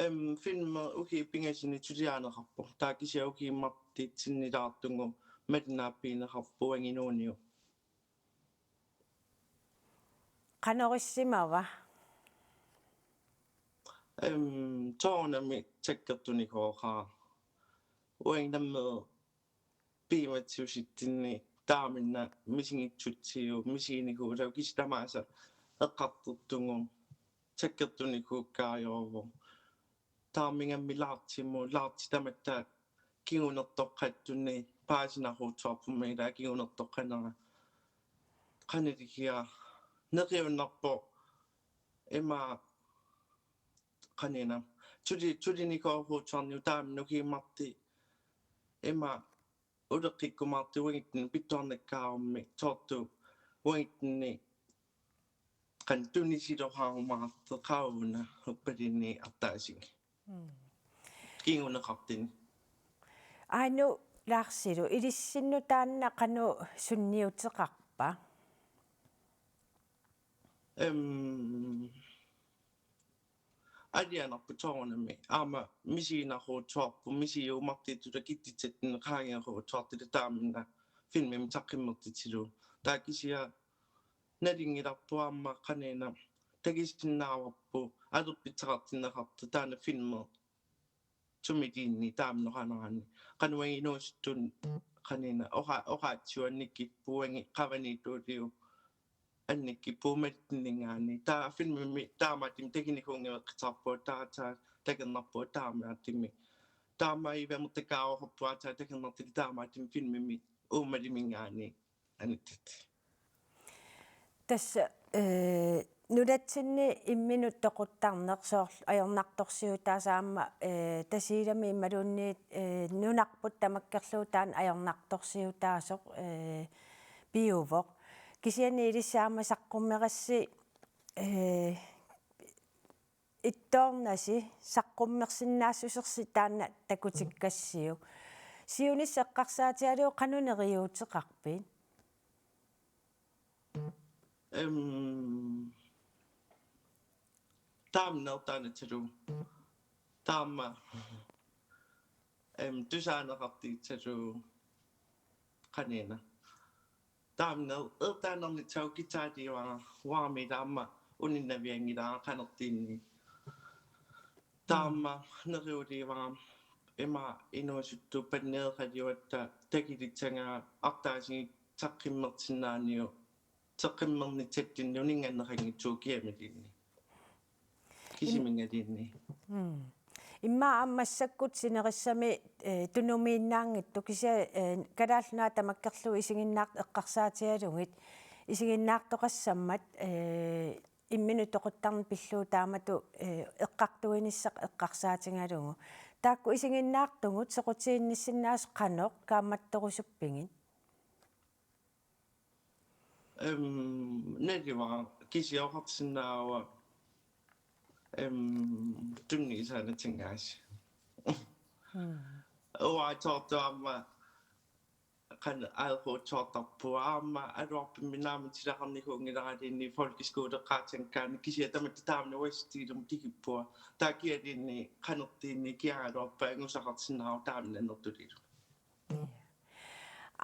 Em, filmi ukiut pingasuni suliarineqarpoq. Taava kisianni ukiut marluk sinnilaartugu malinnaaffigineqarpoq uagut inuuniut. Qanoq issimava? Em, soorunami sakkortunikuuara. Uagut nammineq piumatsiusitsinni taamannak misigitsutsigu, misiginikuugatsigu kisianni tamaasa eqqartortugut sakkortunikuukkaajuvoq. Taamaammat laartimut, laarti tamatta kingunertoqqattunni paasinaruutsuarpummi ila kingunertoqqanera. Qaniligia neriunnarpoq ima qanina. Tuli-, tulinikuuruutsuarnigu taama nukiimarti ima uleqqikkumaartugut uagutsinnut pitsuarnakkaarummi soorlu uagutsinnut qanoq tunisiloqarumaartoq qaavuna uppalinni artaasigit. Mm. Kinguneqartuni. Aajuna Larsilu ilissinnut taanna qanoq sunniuteqarpa? Em, alianarpoq soorunami. Aamma misiginaruutsuarpoq, misigiumaartitut akitsitsatsinni qaangeruutsuartut taamannak filmimik saqqummertitilugu. Taava kisianni nalunngilarput aamma qanina takusinnaavarput alerpitseqartinneqartoq taanna filmi sumiluunniit taama oqarnerani. Qanoq uagut inuusuttut qanina oqa-, oqaatsigut annikippugut uagut qavaniittuuliu annikippugut malittunninngaanniit. Taava filmimi taamaattumik takunikuunngiveqqisarpugut taava takornarpugut taamaattumik. Taamaavimmik amerlakkaaruupput taava takornartut taamaattumik filmimi uumaliminngaanniit anittat. Tassa, eh, nunatsinni imminut toquttarneq soorlu ajornartorsiutaasut aamma, eh, Tasiilami imaluunniit, eh, nunarput tamakkerlugu taanna ajornartorsiutaasoq, eh, piuvoq. Kisianni ilissi aamma saqqummerassi, eh, ittoornasi saqqummersinnaassusersi taanna takutikkassiuk. Siunissaq eqqarsaatigalugu qanoq neriuuteqarpit? Em, taama nertaanatsalu. Taama, em, tusaaneqartiitsalu qanina. Taama nertaanernitsagut kitaaliivara uarmi taama uninnavianngilara qanertiinni. Taama neriuliivara ima inuusuttut panneeqaliuatta takilitsagaa artaasigit saqqummersinnaaniuk saqqummernittutsinni uninnganneqanngitsugut kiamilinni. Kisiminngalinni. Mm. Immaqa aamma massakkut sinerissami, eh, tunumiinnaanngitsoq kisianni, eh, Kalaallit Nunaat tamakkerlugu isiginnaart-, eqqarsaatigalugit isiginnaartoqassammat, eh, imminut toquttarneq pillugu taamatut, eh, eqqartuinissaq eqqarsaatigalugu. Taakku isiginnaartugut soqutiginnissinnaasut qanoq kaammattorusuppigit? Em, naluara kisianni oqarsinnaavara, em, tunniusaanatinngaasi. Mm. Uanga soorlu aamma qanoq ajoquutsoortarpunga aamma aluarpimmi naamik silaqarnikuunngilara ilinni folkeskoleqqaatinngikkaanni kisianni tamatta taamani uassutiilumi tikippunga. Taava kialuunniit qanertiinni kiagaluarpat angusaqarsinnaavoq taamani annertutigalugu.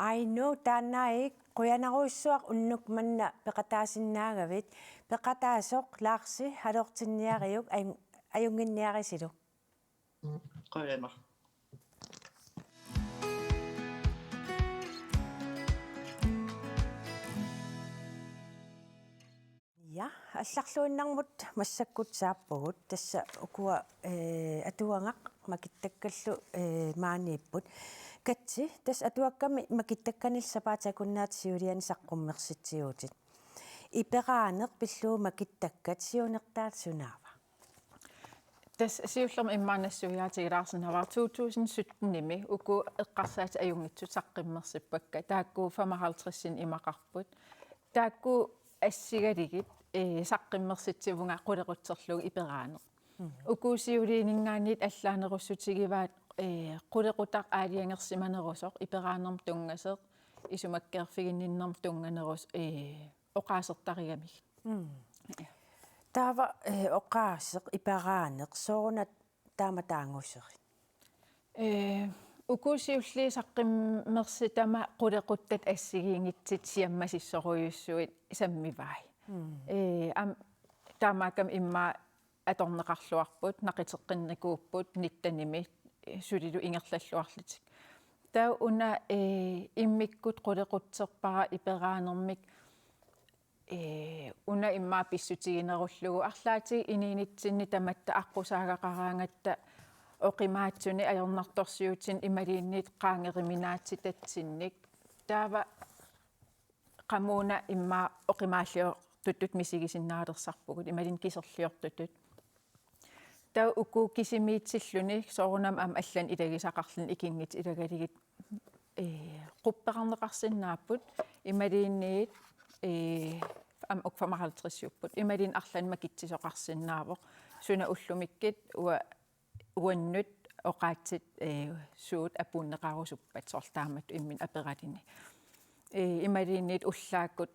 Aajuna taannaavoq qujanarujussuaq unnuk manna peqataasinnaagavit, peqataasoq Larsi alutorniariuk aj-, ajunnginniarisilu. Qujanaq. Allarluinnarmut massakkut saappugut, tassa ukua, eh, atuagaq makittakkallu, eh, maaniipput. Katsi, tassa atuakkami makittakkanillu sapaatip akunnaata siuliani saqqummersitsigutit. Iperaaneq pillugu makittakkat siunertaat sunaava? Tassa siullermik immaqa nassuiaatigilaarsinnaavara to tusind sytten-imi uku eqqarsaatit ajunngitsut saqqummersippakka. Taakku femoghalvtreds-inik imaqarput. Taakku assigalugit, eh, saqqummersitsivunga qulequtserlugu iperaaneq. Mhm. Uku siuliininngaanniit allaanerussutigivaat, eh, qulequtaq aalajangersimanerusoq, iperaanermut tunngasoq, isumakkeerfiginninnermut tunnganerus-, eh, oqaasertarigamigit. Mm. Ja. Taava, eh, oqaaseq iperaaneq sooruna taama taannguserit? Eh, uku siulliit saqqummersitama qulequttat assigiinngitsut siammasissorujussuit sammivai. Mm. Eh, am-, taamaakkami immaqa atorneqarluarput, naqiteqqinnikuupput nitten-imi, eh, sulilu ingerlalluarlutik. Taava una, eh, immikkut qulequtserpara iperaanermik, eh, una immaqa pissutiginerullugu arlaatigut inuunitsinni tamatta aqqusaagaqaraangatta oqimaatsunik ajornartorsiutinik imaluunniit qaangeruminaatsitatsinnik. Taava qamuuna immaqa oqimaalliortutut misigisinnaalertarpugut, imaluunniit kiserliortutut. Taava uku kisimiitsilluni soorunami aamma allanik ilagisaqarluni ikinngitsut ilagalugit, eh, qupperarneqarsinnaapput imaluunniit, eh, aamma uku femoghalvtreds-iupput, imaluunniit arlaannik makitsisoqarsinnaavoq. Suna ullumikkut ua-, uannut oqaatsit, eh, suut apuunneqarusuppat soorlu taamatut imminut aperaluni. Eh, imaluunniit ullaakkut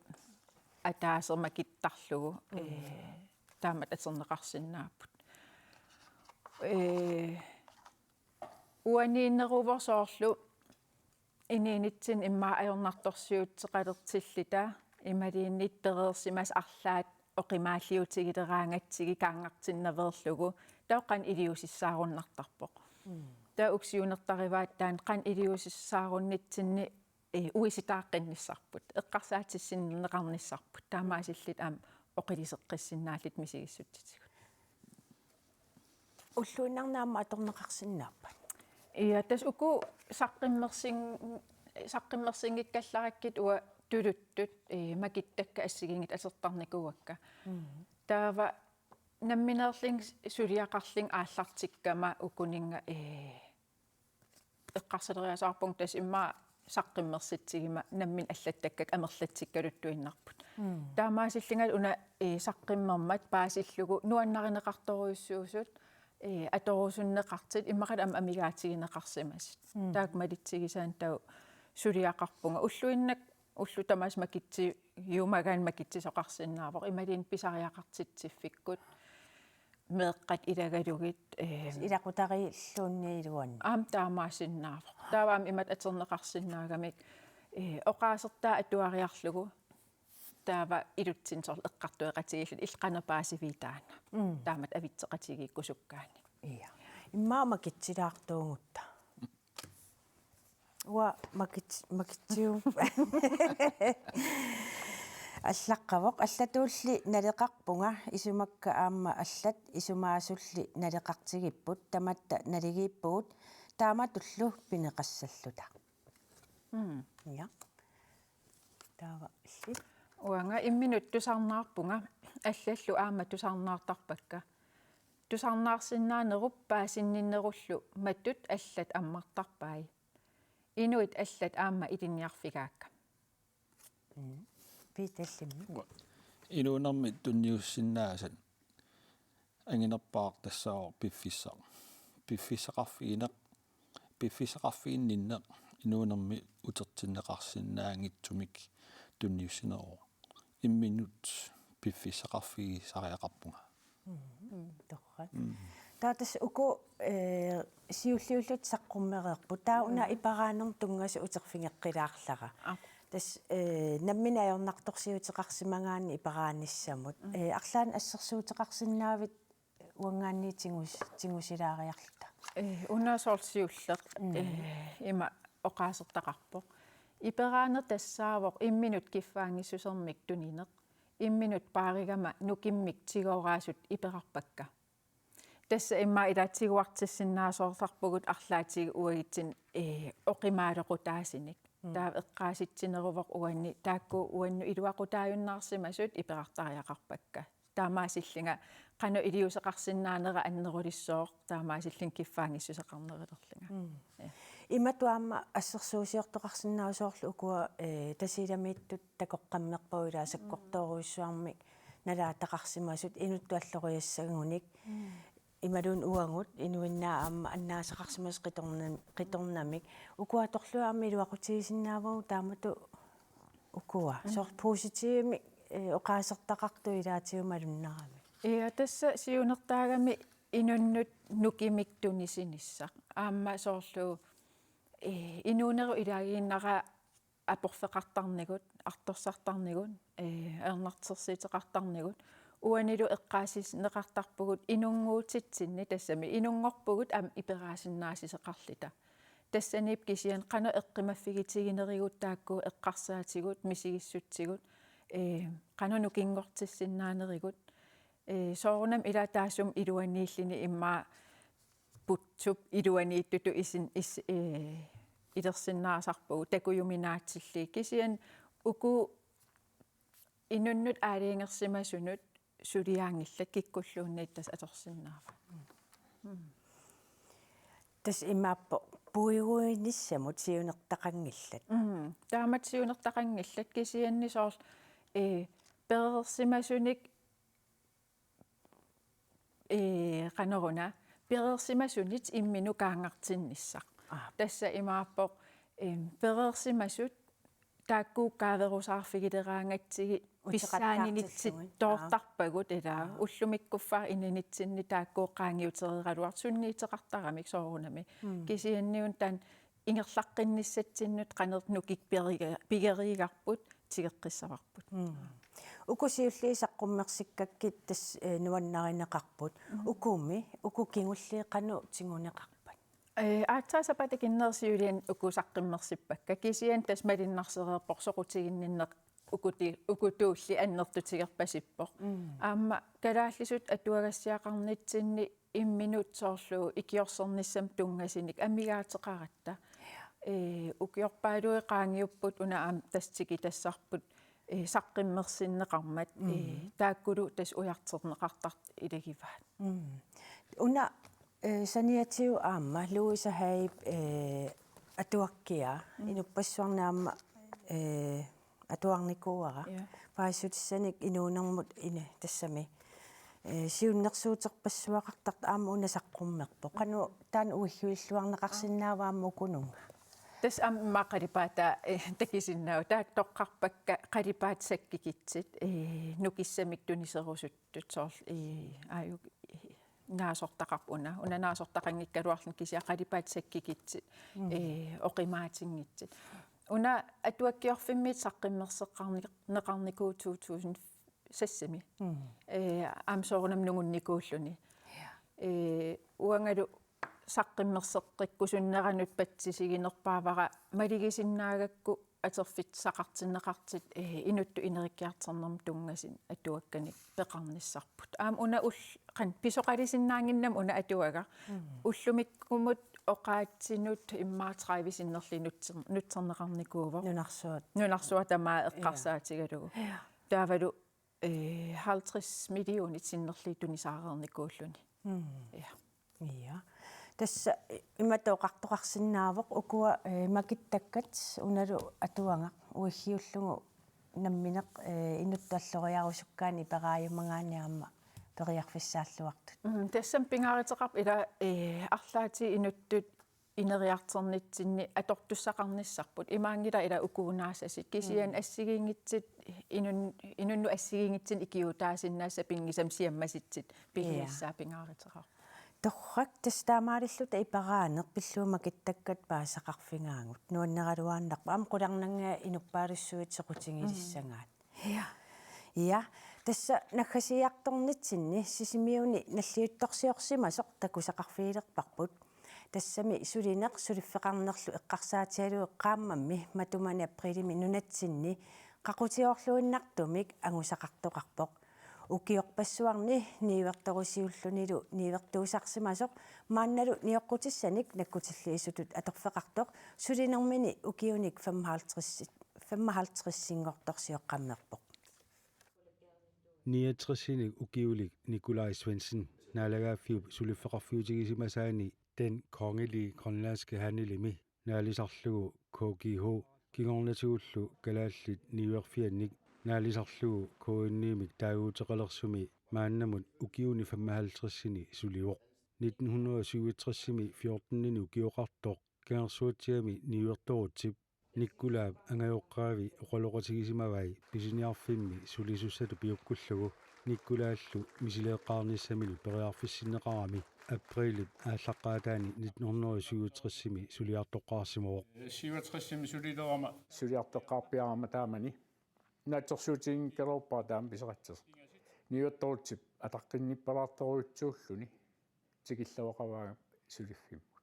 ataaseq makittarlugu, mm, eh, taamatut atorneqarsinnaapput. Eh, uaniinneruvoq soorlu inuunitsinni immaqa ajornartorsiuteqalertilluta imaluunniit pereersimasut arlaat oqimaalliutigileraangatsigit kaanngartinnaveerlugu, taava qanoq iliuusissaarunnartarpoq. Mm. Taava uku siunertarivaat taanna qanoq iliuusissaarunnitsinni, eh, uisitaaqqinnissaarput, eqqarsaatissinnaaneqarnissaarput, taamaasilluta aamma oqiliseqqissinnaalluta misigissutsitigut. Ulluinnarni aamma atorneqarsinnaappat? Ja, tassa uku saqqummersin-, saqqummersinngikkallarakkit uanga tuluttut, eh, makittakkat assigiinngitsut atortarnikuuakka. Mm. Taava nammineerlunga suliaqarlunga aallartikkama ukuninnga, eh, eqqarsaleriasaarpunga tassa immaqa saqqummersitsiguma nammineq allattakkakka amerlatsikkaluttuinnarput. Mm. Taamaasillunga una, eh, saqqummermat paasillugu nuannarineqartorujussuusut, eh, atorusunneqartut immaqalu aamma amigaatigineqarsimasut. Mm. Taakku malitsigisaanni taava suliaqarpunga ulluinnarni ullut tamaasa makitsiumagaanni makitsisoqarsinnaavoq imaluunniit pisariaqartitsiffikkut meeqqat ilagalugit, eh, ilaqutariilluunniit iluanni. Aamma taamaasinnaavoq. Taava aamma imatut atorneqarsinnaagamik, eh, oqaasertaa atuariarlugu taava ilutsinni soorlu eqqartueqatigiilluta illit qanoq paasiviit taanna. Mm. Taamatut avitseqatigiikkusukkaanni. Ja. Immaqa makitsilaartuugutta. Uanga makit-, makitsiuvoq. Allaqqavoq, allatuulli naleqarpunga, isumakka aamma allat isumaasulli naleqartigipput, tamatta naligiippugut, taamatullu pineqassalluta. Mm. Ja. Taava illit? Uanga imminut tusarnaarpunga, allallu aamma tusarnaartarpakka. Tusarnaarsinnaanerup paasinninnerullu matut allat ammartarpai. Inuit allat aamma ilinniarfigaakka. Mm. Piitallimmi. Inuunermi tunniussinnaasat anginerpaaq tassaavoq piffissaq. Piffissaqarfigineq, piffissaqarfiginninneq inuunermi utertinneqarsinnaanngitsumik tunniussineruvoq. Imminut piffissaqarfigisariaqarpunga. Mm. Torrak. Mm. Taava tassa uku, eh, siulliullutik saqqummereerput. Taava una, mm, iperaanermut tunngasut uterfigeqqilaarlara. Aap. Tassa, eh, nammineq ajornartorsiuteqarsimagaanni iperaanissamut. Mm. Eh, arlaannik assersuuteqarsinnaavit uanngaanniit tigus-, tigusilaariarluta? Eh, una soorlu siulleq, mm, eh, ima oqaasertaqarpoq. Iperaaneq tassaavoq imminut kiffaanngissusermik tunineq. imminut paarigama nukimmik tigooraasut iperarpakka. Tassa immaqa ilaatigut tiguartissinnaasoortarpugut arlaatigut uagutsinnut, ee, oqimaalequtaasunik. Mm. Taava eqqaasitsineruvoq uanni taakku uannut iluaqutaajunnaarsimasut iperartariaqarpakka. Taamaasillunga qanoq iliuuseqarsinnaanera annerulissaaq, taamaasillunga kiffaanngissuseqarnerulerlunga. Mm. Ja. Imatut aamma assersuusiortoqarsinnaasoq soorlu ukua, ee, Tasiilamiittut takoqqammerpagut ilaa sakkortoorujussuarmik nalaataqarsimasut inuttut alloriassagunik. Mm. Imaluunniit uagut inuinnaat aamma annaasaqarsimasut qitornam-, qitornamik. Ukua atorlugu aamma iluaqutigisinnaavagut taamatut ukua. Mm. Soorlu positivimik, ee, oqaasertaqartut ilaatigut malunnarami. Ja, tassa siunertaagami inunnut nukimmik tunisinissaq. Aamma soorlu, ee, inuunerup ilaaginnera aporfeqartarnigut, artorsartarnigut, ee, ajornartorsiuteqartarnigut, uanilu eqqaasinneqartarpugut inunnguutitsinni, tassami inunngorpugut aamma iperaasinnaassuseqarluta. Tassaniippoq kisianni qanoq eqqumaffigitiginerigut taakku eqqarsaatigut, misigissutsigut, ee, qanoq nukinngortissinnaanerigut, ee, soorunami ilaa taassuma iluaniilluni immaqa putsup iluaniittutut isin-, is-, ee, ilersinnaasarpugut takujuminaatillugit. Kisianni uku inunnut aalajangersimasunut suliaanngillat kikkulluunniit tassa atorsinnaavat. Mm. Tassa imaappoq puiguinissamut siunertaqanngillat. Mm. Taamatut siunertaqanngillat kisianni soorlu, ee, pereersimasunik, ee, qanoruna, pereersimasunit imminut kaangartinnissaq. Aap. Tassa imaappoq, em, pereersimasut taakku kaaverusaarfigileraangatsigit uteqattaartillugu. Pissaaninitsit toortarpagut ilaa. Aap. Ullumikkuffa ininitsinni taakku qaangiutereeraluartut sunniuteqartaramik soorunami. Mm. Kisianniuna taanna ingerlaqqinnissatsinnut qanoq nukik pigeriga-, pigeriigarput tigeqqissavarput. Mm. Uku siulliit saqqummersikkakkit tassa, ee, nuannarineqarput. Mm. Ukumi, uku kingulliit qanoq tiguneqarpat? Ee, aatsaat sapaatip akunnerata siuliani uku saqqummersippakka. Kisianni tassa malunnarsereerpoq soqutiginninneq ukuti-, ukutuulli annertutigerpasippoq. Mm. Aamma kalaallisut atuagassiaqarnitsinni imminut soorlu ikiorsernissamut tunngasunik amigaateqaratta. Ja. Ee, ukiorpaaluit qaangiupput una aamma tassa tikitassarput, ee, saqqummersinneqarmat, mm, ee, taakkulu tassa ujartorneqartartut ilagivaat. Mm. Una, ee, saniatigut aamma Louise Hageip, ee, atuakkiaa, mm, inuppassuarnit aamma, ee, atuarnikuuara. Ja. Paasissutissanik inuunermut ine tassami, ee, siunnersuuterpassuaqartartoq aamma una saqqummerpoq. Qanoq taanna uigguilluarneqarsinnaava aamma ukununnga? Tassa aamma qalipaataat, ee, takusinnaavat. Taakku toqqarpakka qalipaatit sakkukitsit, ee, nukissamik tuniserusuttut soorlu, ee, aajuku, ee, naasortaqarpoq una. Una naasortaqanngikkaluarluni kisianni qalipaatit sakkukitsit, mm, ee, oqimaatinngitsut. Una atuakkiorfimmiit saqqummerseqqarni-, neqarnikuuvoq two thousand six-imi. Mm. Ee, aamma soorunami nungunnikuulluni. Ja. Ee, uangalu saqqummerseqqikkusunneranut patsisiginerpaavara malugisinnaagakku atorfissaqartinneqartut, ee, inuttut ineriartornermut tunngasunik atuakkanik peqarnissarput. Aamma una ull-, qanoq pisoqalusinnaannginnami una atuagaq. Mm. Ullumikkumut oqaatsinut immaqa tredive sinnerlugit nutser-, nutserneqarnikuuvoq. Nunarsuaq. Nunarsuaq tamaat, ja, eqqarsaatigalugu. Ja. Taavalu, ee, halvtreds millionit sinnerlugit tunisaareernikuulluni. Mm. Ja. Ja. Tassa imatut oqartoqarsinnaavoq ukua, ee, makittakkat unalu atuagaq uigguullugu nammineq, ee, inuttut alloriarusukkaanni iperaajumagaanni aamma periarfissaalluartut. Mm, tassami pingaaruteqarpoq ila, ee, arlaatigut inuttut ineriartornitsinni atortussaqarnissarput. Imaanngilaq ila ukuunaasasut. Kisianni, mm, assigiinngitsut inun-, inunnut assigiinngitsunik ikiuutaasinnaasut sapinngisamik siammasitsut pigilissaat, ja, pingaaruteqarpoq. Torrak, tassa taamaalilluta iperaaneq pillugu makittakkat paasisaqarfigaagut. Nuanneraluaannarpoq. Aamma qularnanngilat inuppaalussuit soqutigilissagaat. Mm. Ja. Ja, tassa naggasiiartornitsinni Sisimiuni nalliuttorsiorsimasoq takusaqarfigilerparput. Tassami sulineq suliffeqarnerlu eqqarsaatigalugu qaammammi matumani apriilimi nunatsinni Qaqutigoorluinnartumik angusaqartoqarpoq. Ukiorpassuarni niuertorusiullunilu niuertuusarsimasoq maannalu nioqqutissanik nakkutilliisutut atorfeqartoq sulinermini ukiunik femoghalvtreds, femoghalvtredsinngortorsioqqammerpoq. Niogtresinik ukiulik Nikolaj Svendsen naalagaaffiup suliffeqarfiutigisimasaani Den Kongelige Grønlandske Handelimi naalisarlugu K G H kingornatigullu kalaallit niuerfiannik naalisarlugu K N I-mik taaguuteqalersumi maannamut ukiuni femoghalvtredsini sulivoq. Nitten hundrede og syvogtresimi fjortenini ukioqartoq kangersuatsigami niuertorutsip Nikolaap angajoqqaavi oqaloqatigisimavai pisiniarfimmi sulisussatut piukkullugu Nikolaallu misileeqqaarnissamilu periarfissinneqarami aprilip aallaqqaataani nitten hundrede og syvogtresimi suliartoqqaarsimavoq. Syvogtresimi sulilerama. Suliartoqqaarpiarama taamani. Naatsorsuutiginngikkaluarpara taama piseqatsisoq. Niuertorutsip ataqqinnippalaartorujussuulluni tikilluaqavaanga suliffimmut.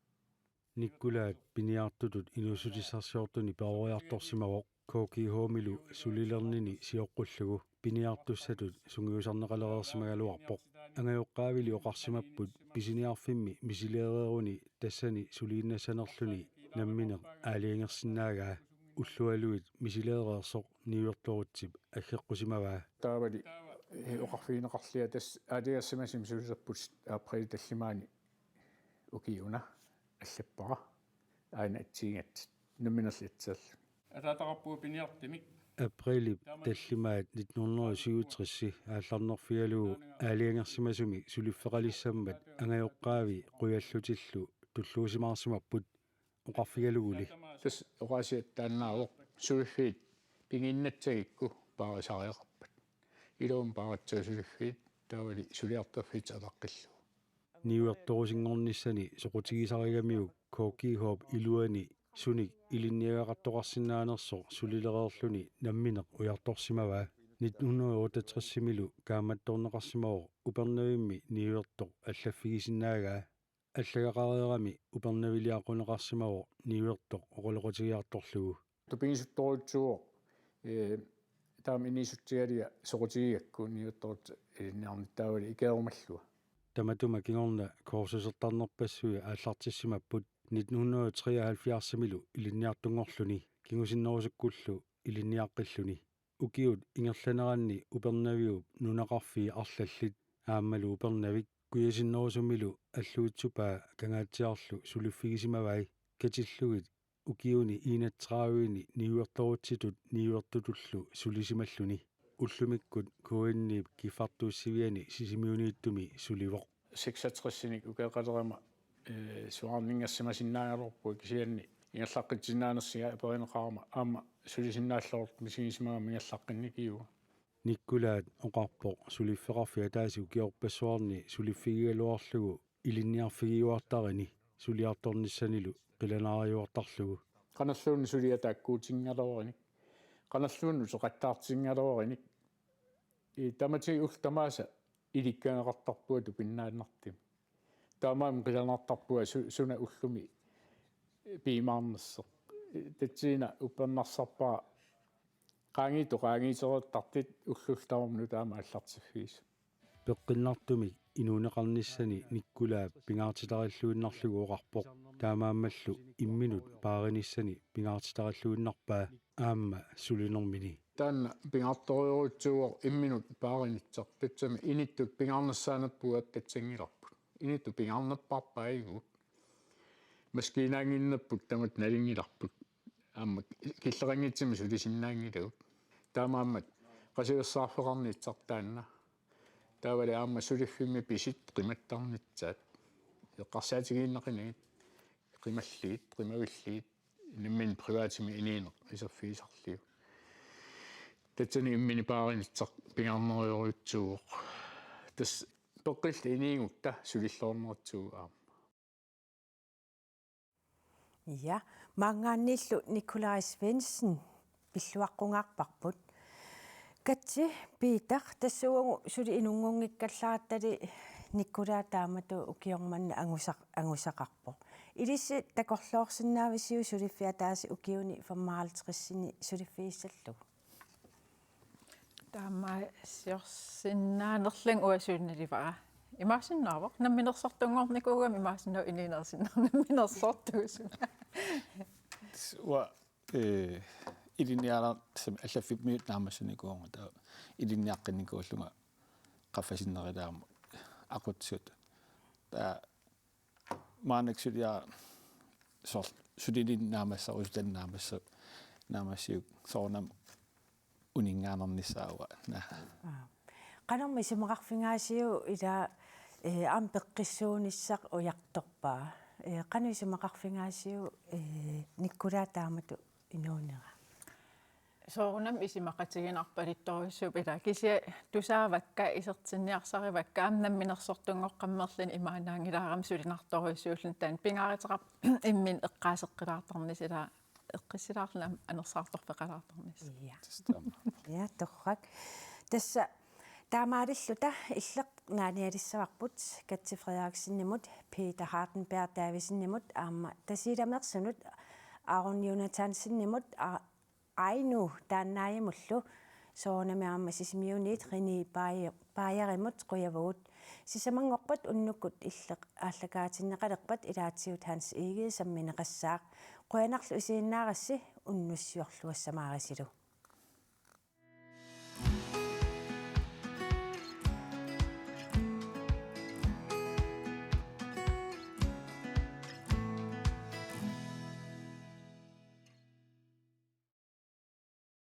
Nikolaat piniartutut inuussutissarsiortuni peroriartorsimavoq K G H-milu sulilernini sioqqullugu piniartussatut sungiusarneqalereersimagaluarpoq. Angajoqqaavili oqarsimapput pisiniarfimmi misileereeruni tassani suliinnassanerluni nammineq aalajangersinnaagaa. Ullualuit misileereersoq niuertorutsip aggeqqusimavaa. Taavali oqarfigineqarlia tassa aalajangersimasumik sulilerput april tallimaani ukiuna allappara aana atsiingat namminerli atsialluni. Ataataqarpugut piniartumik. Aprilip tallimaat nitten hundrede og syvogtres aallarnerfigalugu aalajangersimasumik suliffeqalissammat angajoqqaavi qujallutillu tulluusimaarsimapput oqarfigaluguli. Tassa oqaasiattaannaavoq suliffiit pigiinnassagikku paarisariaqarpat. Iluamik paarissaagut suliffiit taavali suliartorfiit ataqqillugu. Niuertorusinngornissani soqutigisarigamiuk K G H-p iluani sunik ilinniagaqartoqarsinnaanersoq sulilereerluni nammineq ujartorsimavaa. Nitten hundrede og otteogtresimilu kaammattorneqarsimavoq Upernavimmi niuertoq allaffigisinnaagaa. Allagaqareerami Upernaviliaqquneqarsimavoq niuertoq oqaloqatigiartorlugu. Tupigisuttorujussuuvoq, ee, taama inuussutsigalugu soqutigigakku niuertorutsip ilinniarnissaq taavali ikeerumallua. Tamatuma kingorna kursusertarnerpassui aallartissimapput nitten hundrede og treoghalvfjerdsimilu ilinniartunngorluni kingusinnerusukkullu ilinniaqqilluni. Ukiut ingerlaneranni Upernaviup nunaqarfii arlallit aammalu Upernavik kujasinnerusumilu Alluitsupaa Kangaatsiarlu suliffigisimavai katillugit ukiuni enogtredivini niuertorutsitut niuertutullu sulisimalluni. Ullumikkut K N I-p kiffartuussiviani Sisimiuniittumi sulivoq. Seksogtresinik ukeeqalerama, ee, suaarninngersimasinnaagaluarpunga kisianni ingerlaqqitsinnaanersunga aperineqarama aamma sulisinnaalluarlugu misigisimagama ingerlaqqinnikkiga. Nikolaat oqarpoq suliffeqarfik ataaseq ukiorpassuarni suliffigigaluarlugu ilinniarfigiuartarini suliartornissanilu qilanaariuartarlugu. Qanorluunniit suliaq taakkuutigigaluarinik, qanorluunniit uteqattaartigigaluarinik, ii, tamatigut ullut tamaasa ilikkagaqartarpunga tupinnaannartumik. Taamaammat qilanaartarpunga su-, suna ullumi piumaarnersoq. Tassani uppernarsarpara qaangiuttut qaangiutereertartut ullullu tamarmik nutaamik aallartiffigisut. Peqqinnartumik inuuneqarnissani Nikolaap pingaartitarilluinnarlugu oqarpoq. Taamaammallu imminut paarinissani pingaartitarilluinnarpaa aamma sulinermini. Taanna pingaartorujussuuvoq imminut paarinissaq, tassami inuttut pingaarnissaanerput attassanngilarput. Inuttut pingaarnerpaarpaagut. Maskiinaannginnerput tamatta nalunngilarput. Aamma killeqanngitsumik sulisinnaanngilagut. Taamaammat qasuersaarfeqarnissaq taanna. Taavali aamma suliffimmi pisut qimattarnissaat. Eqqarsaatigiinnaqinagit qimallugit, qimavillugit, nammineq privatimik inuuneq iserfigisarlugu. Tassani imminut paarinissaq pingaarnerujussuuvoq. Tassa peqqilluta inuugutta sulilluarnerujussuuvoq aamma. Ja, maanngaanniillu Nikolaj Svendsen pilluaqqungaarparput. Katsi Peter, tassa uagut suli inunngunngikkallarattali Nikolaat taamatut ukioq manna angusaq-, angusaqarpoq. Ilissi takorloorsinnaavisiuk suliffik ataaseq ukiuni femoghalvtredsini suliffigissallugu? Taamaasiorsinnaanerlunga uanga sulinnaalivara. Imaassinnaavoq, namminersortunngornikuugama imaassinnaavoq inuunersinnaaneq namminersortuusunga. Uanga, eh, ilinnialar-, tassami allaffimmiut naammassinikuuvunga, taava ilinniaqqinnikuullunga qaffasinnerulaarama aqutsisut. Taava maannakkut suliara soorlu sulininnut naammasserusup, taanna naammasse-, naammassiuk soorunami uninngaannarnissaa uanga. Naa. Aa. Qanormi isumaqarfigaasiuk ila, eh, aamma peqqissuunissaq ujartorpaa? Eh, qanoq isumaqarfigaasiuk, eh, Nikkulaap taamatut inuunera? Soorunami isumaqatiginarpaluttorujussuupput ila, kisianni tusaavakka, isertinniarsarivakka, aamma namminersortunngornerluni imaannaanngilarama sulinartorujussuulluni, taanna pingaaruteqarpoq imminut eqqaaseqqilaartarnissaq ila, eqqissilaarluni aamma anersaartorfeqalaartarnissaq. Ja. Tassa taama. Ja, torrak. Tassa taamaalilluta Illeq naanialissavarput Katja Frederiksenimut, Peter Hardenberg Davidsenimut aamma Tasiilameersunut Aron Jonathansenimut, a-, Ainu Taannaajamullu, soorunami aamma Sisimiuniit René Baye-, Bayerimut qujavugut. Sisamanngorpat unnukkut Illeq aallakaatinneqalerpat ilaatigut Hans Egede sammineqassaaq. Qujanarlu isiginnaarassi, unnussiorluassamaarisilu.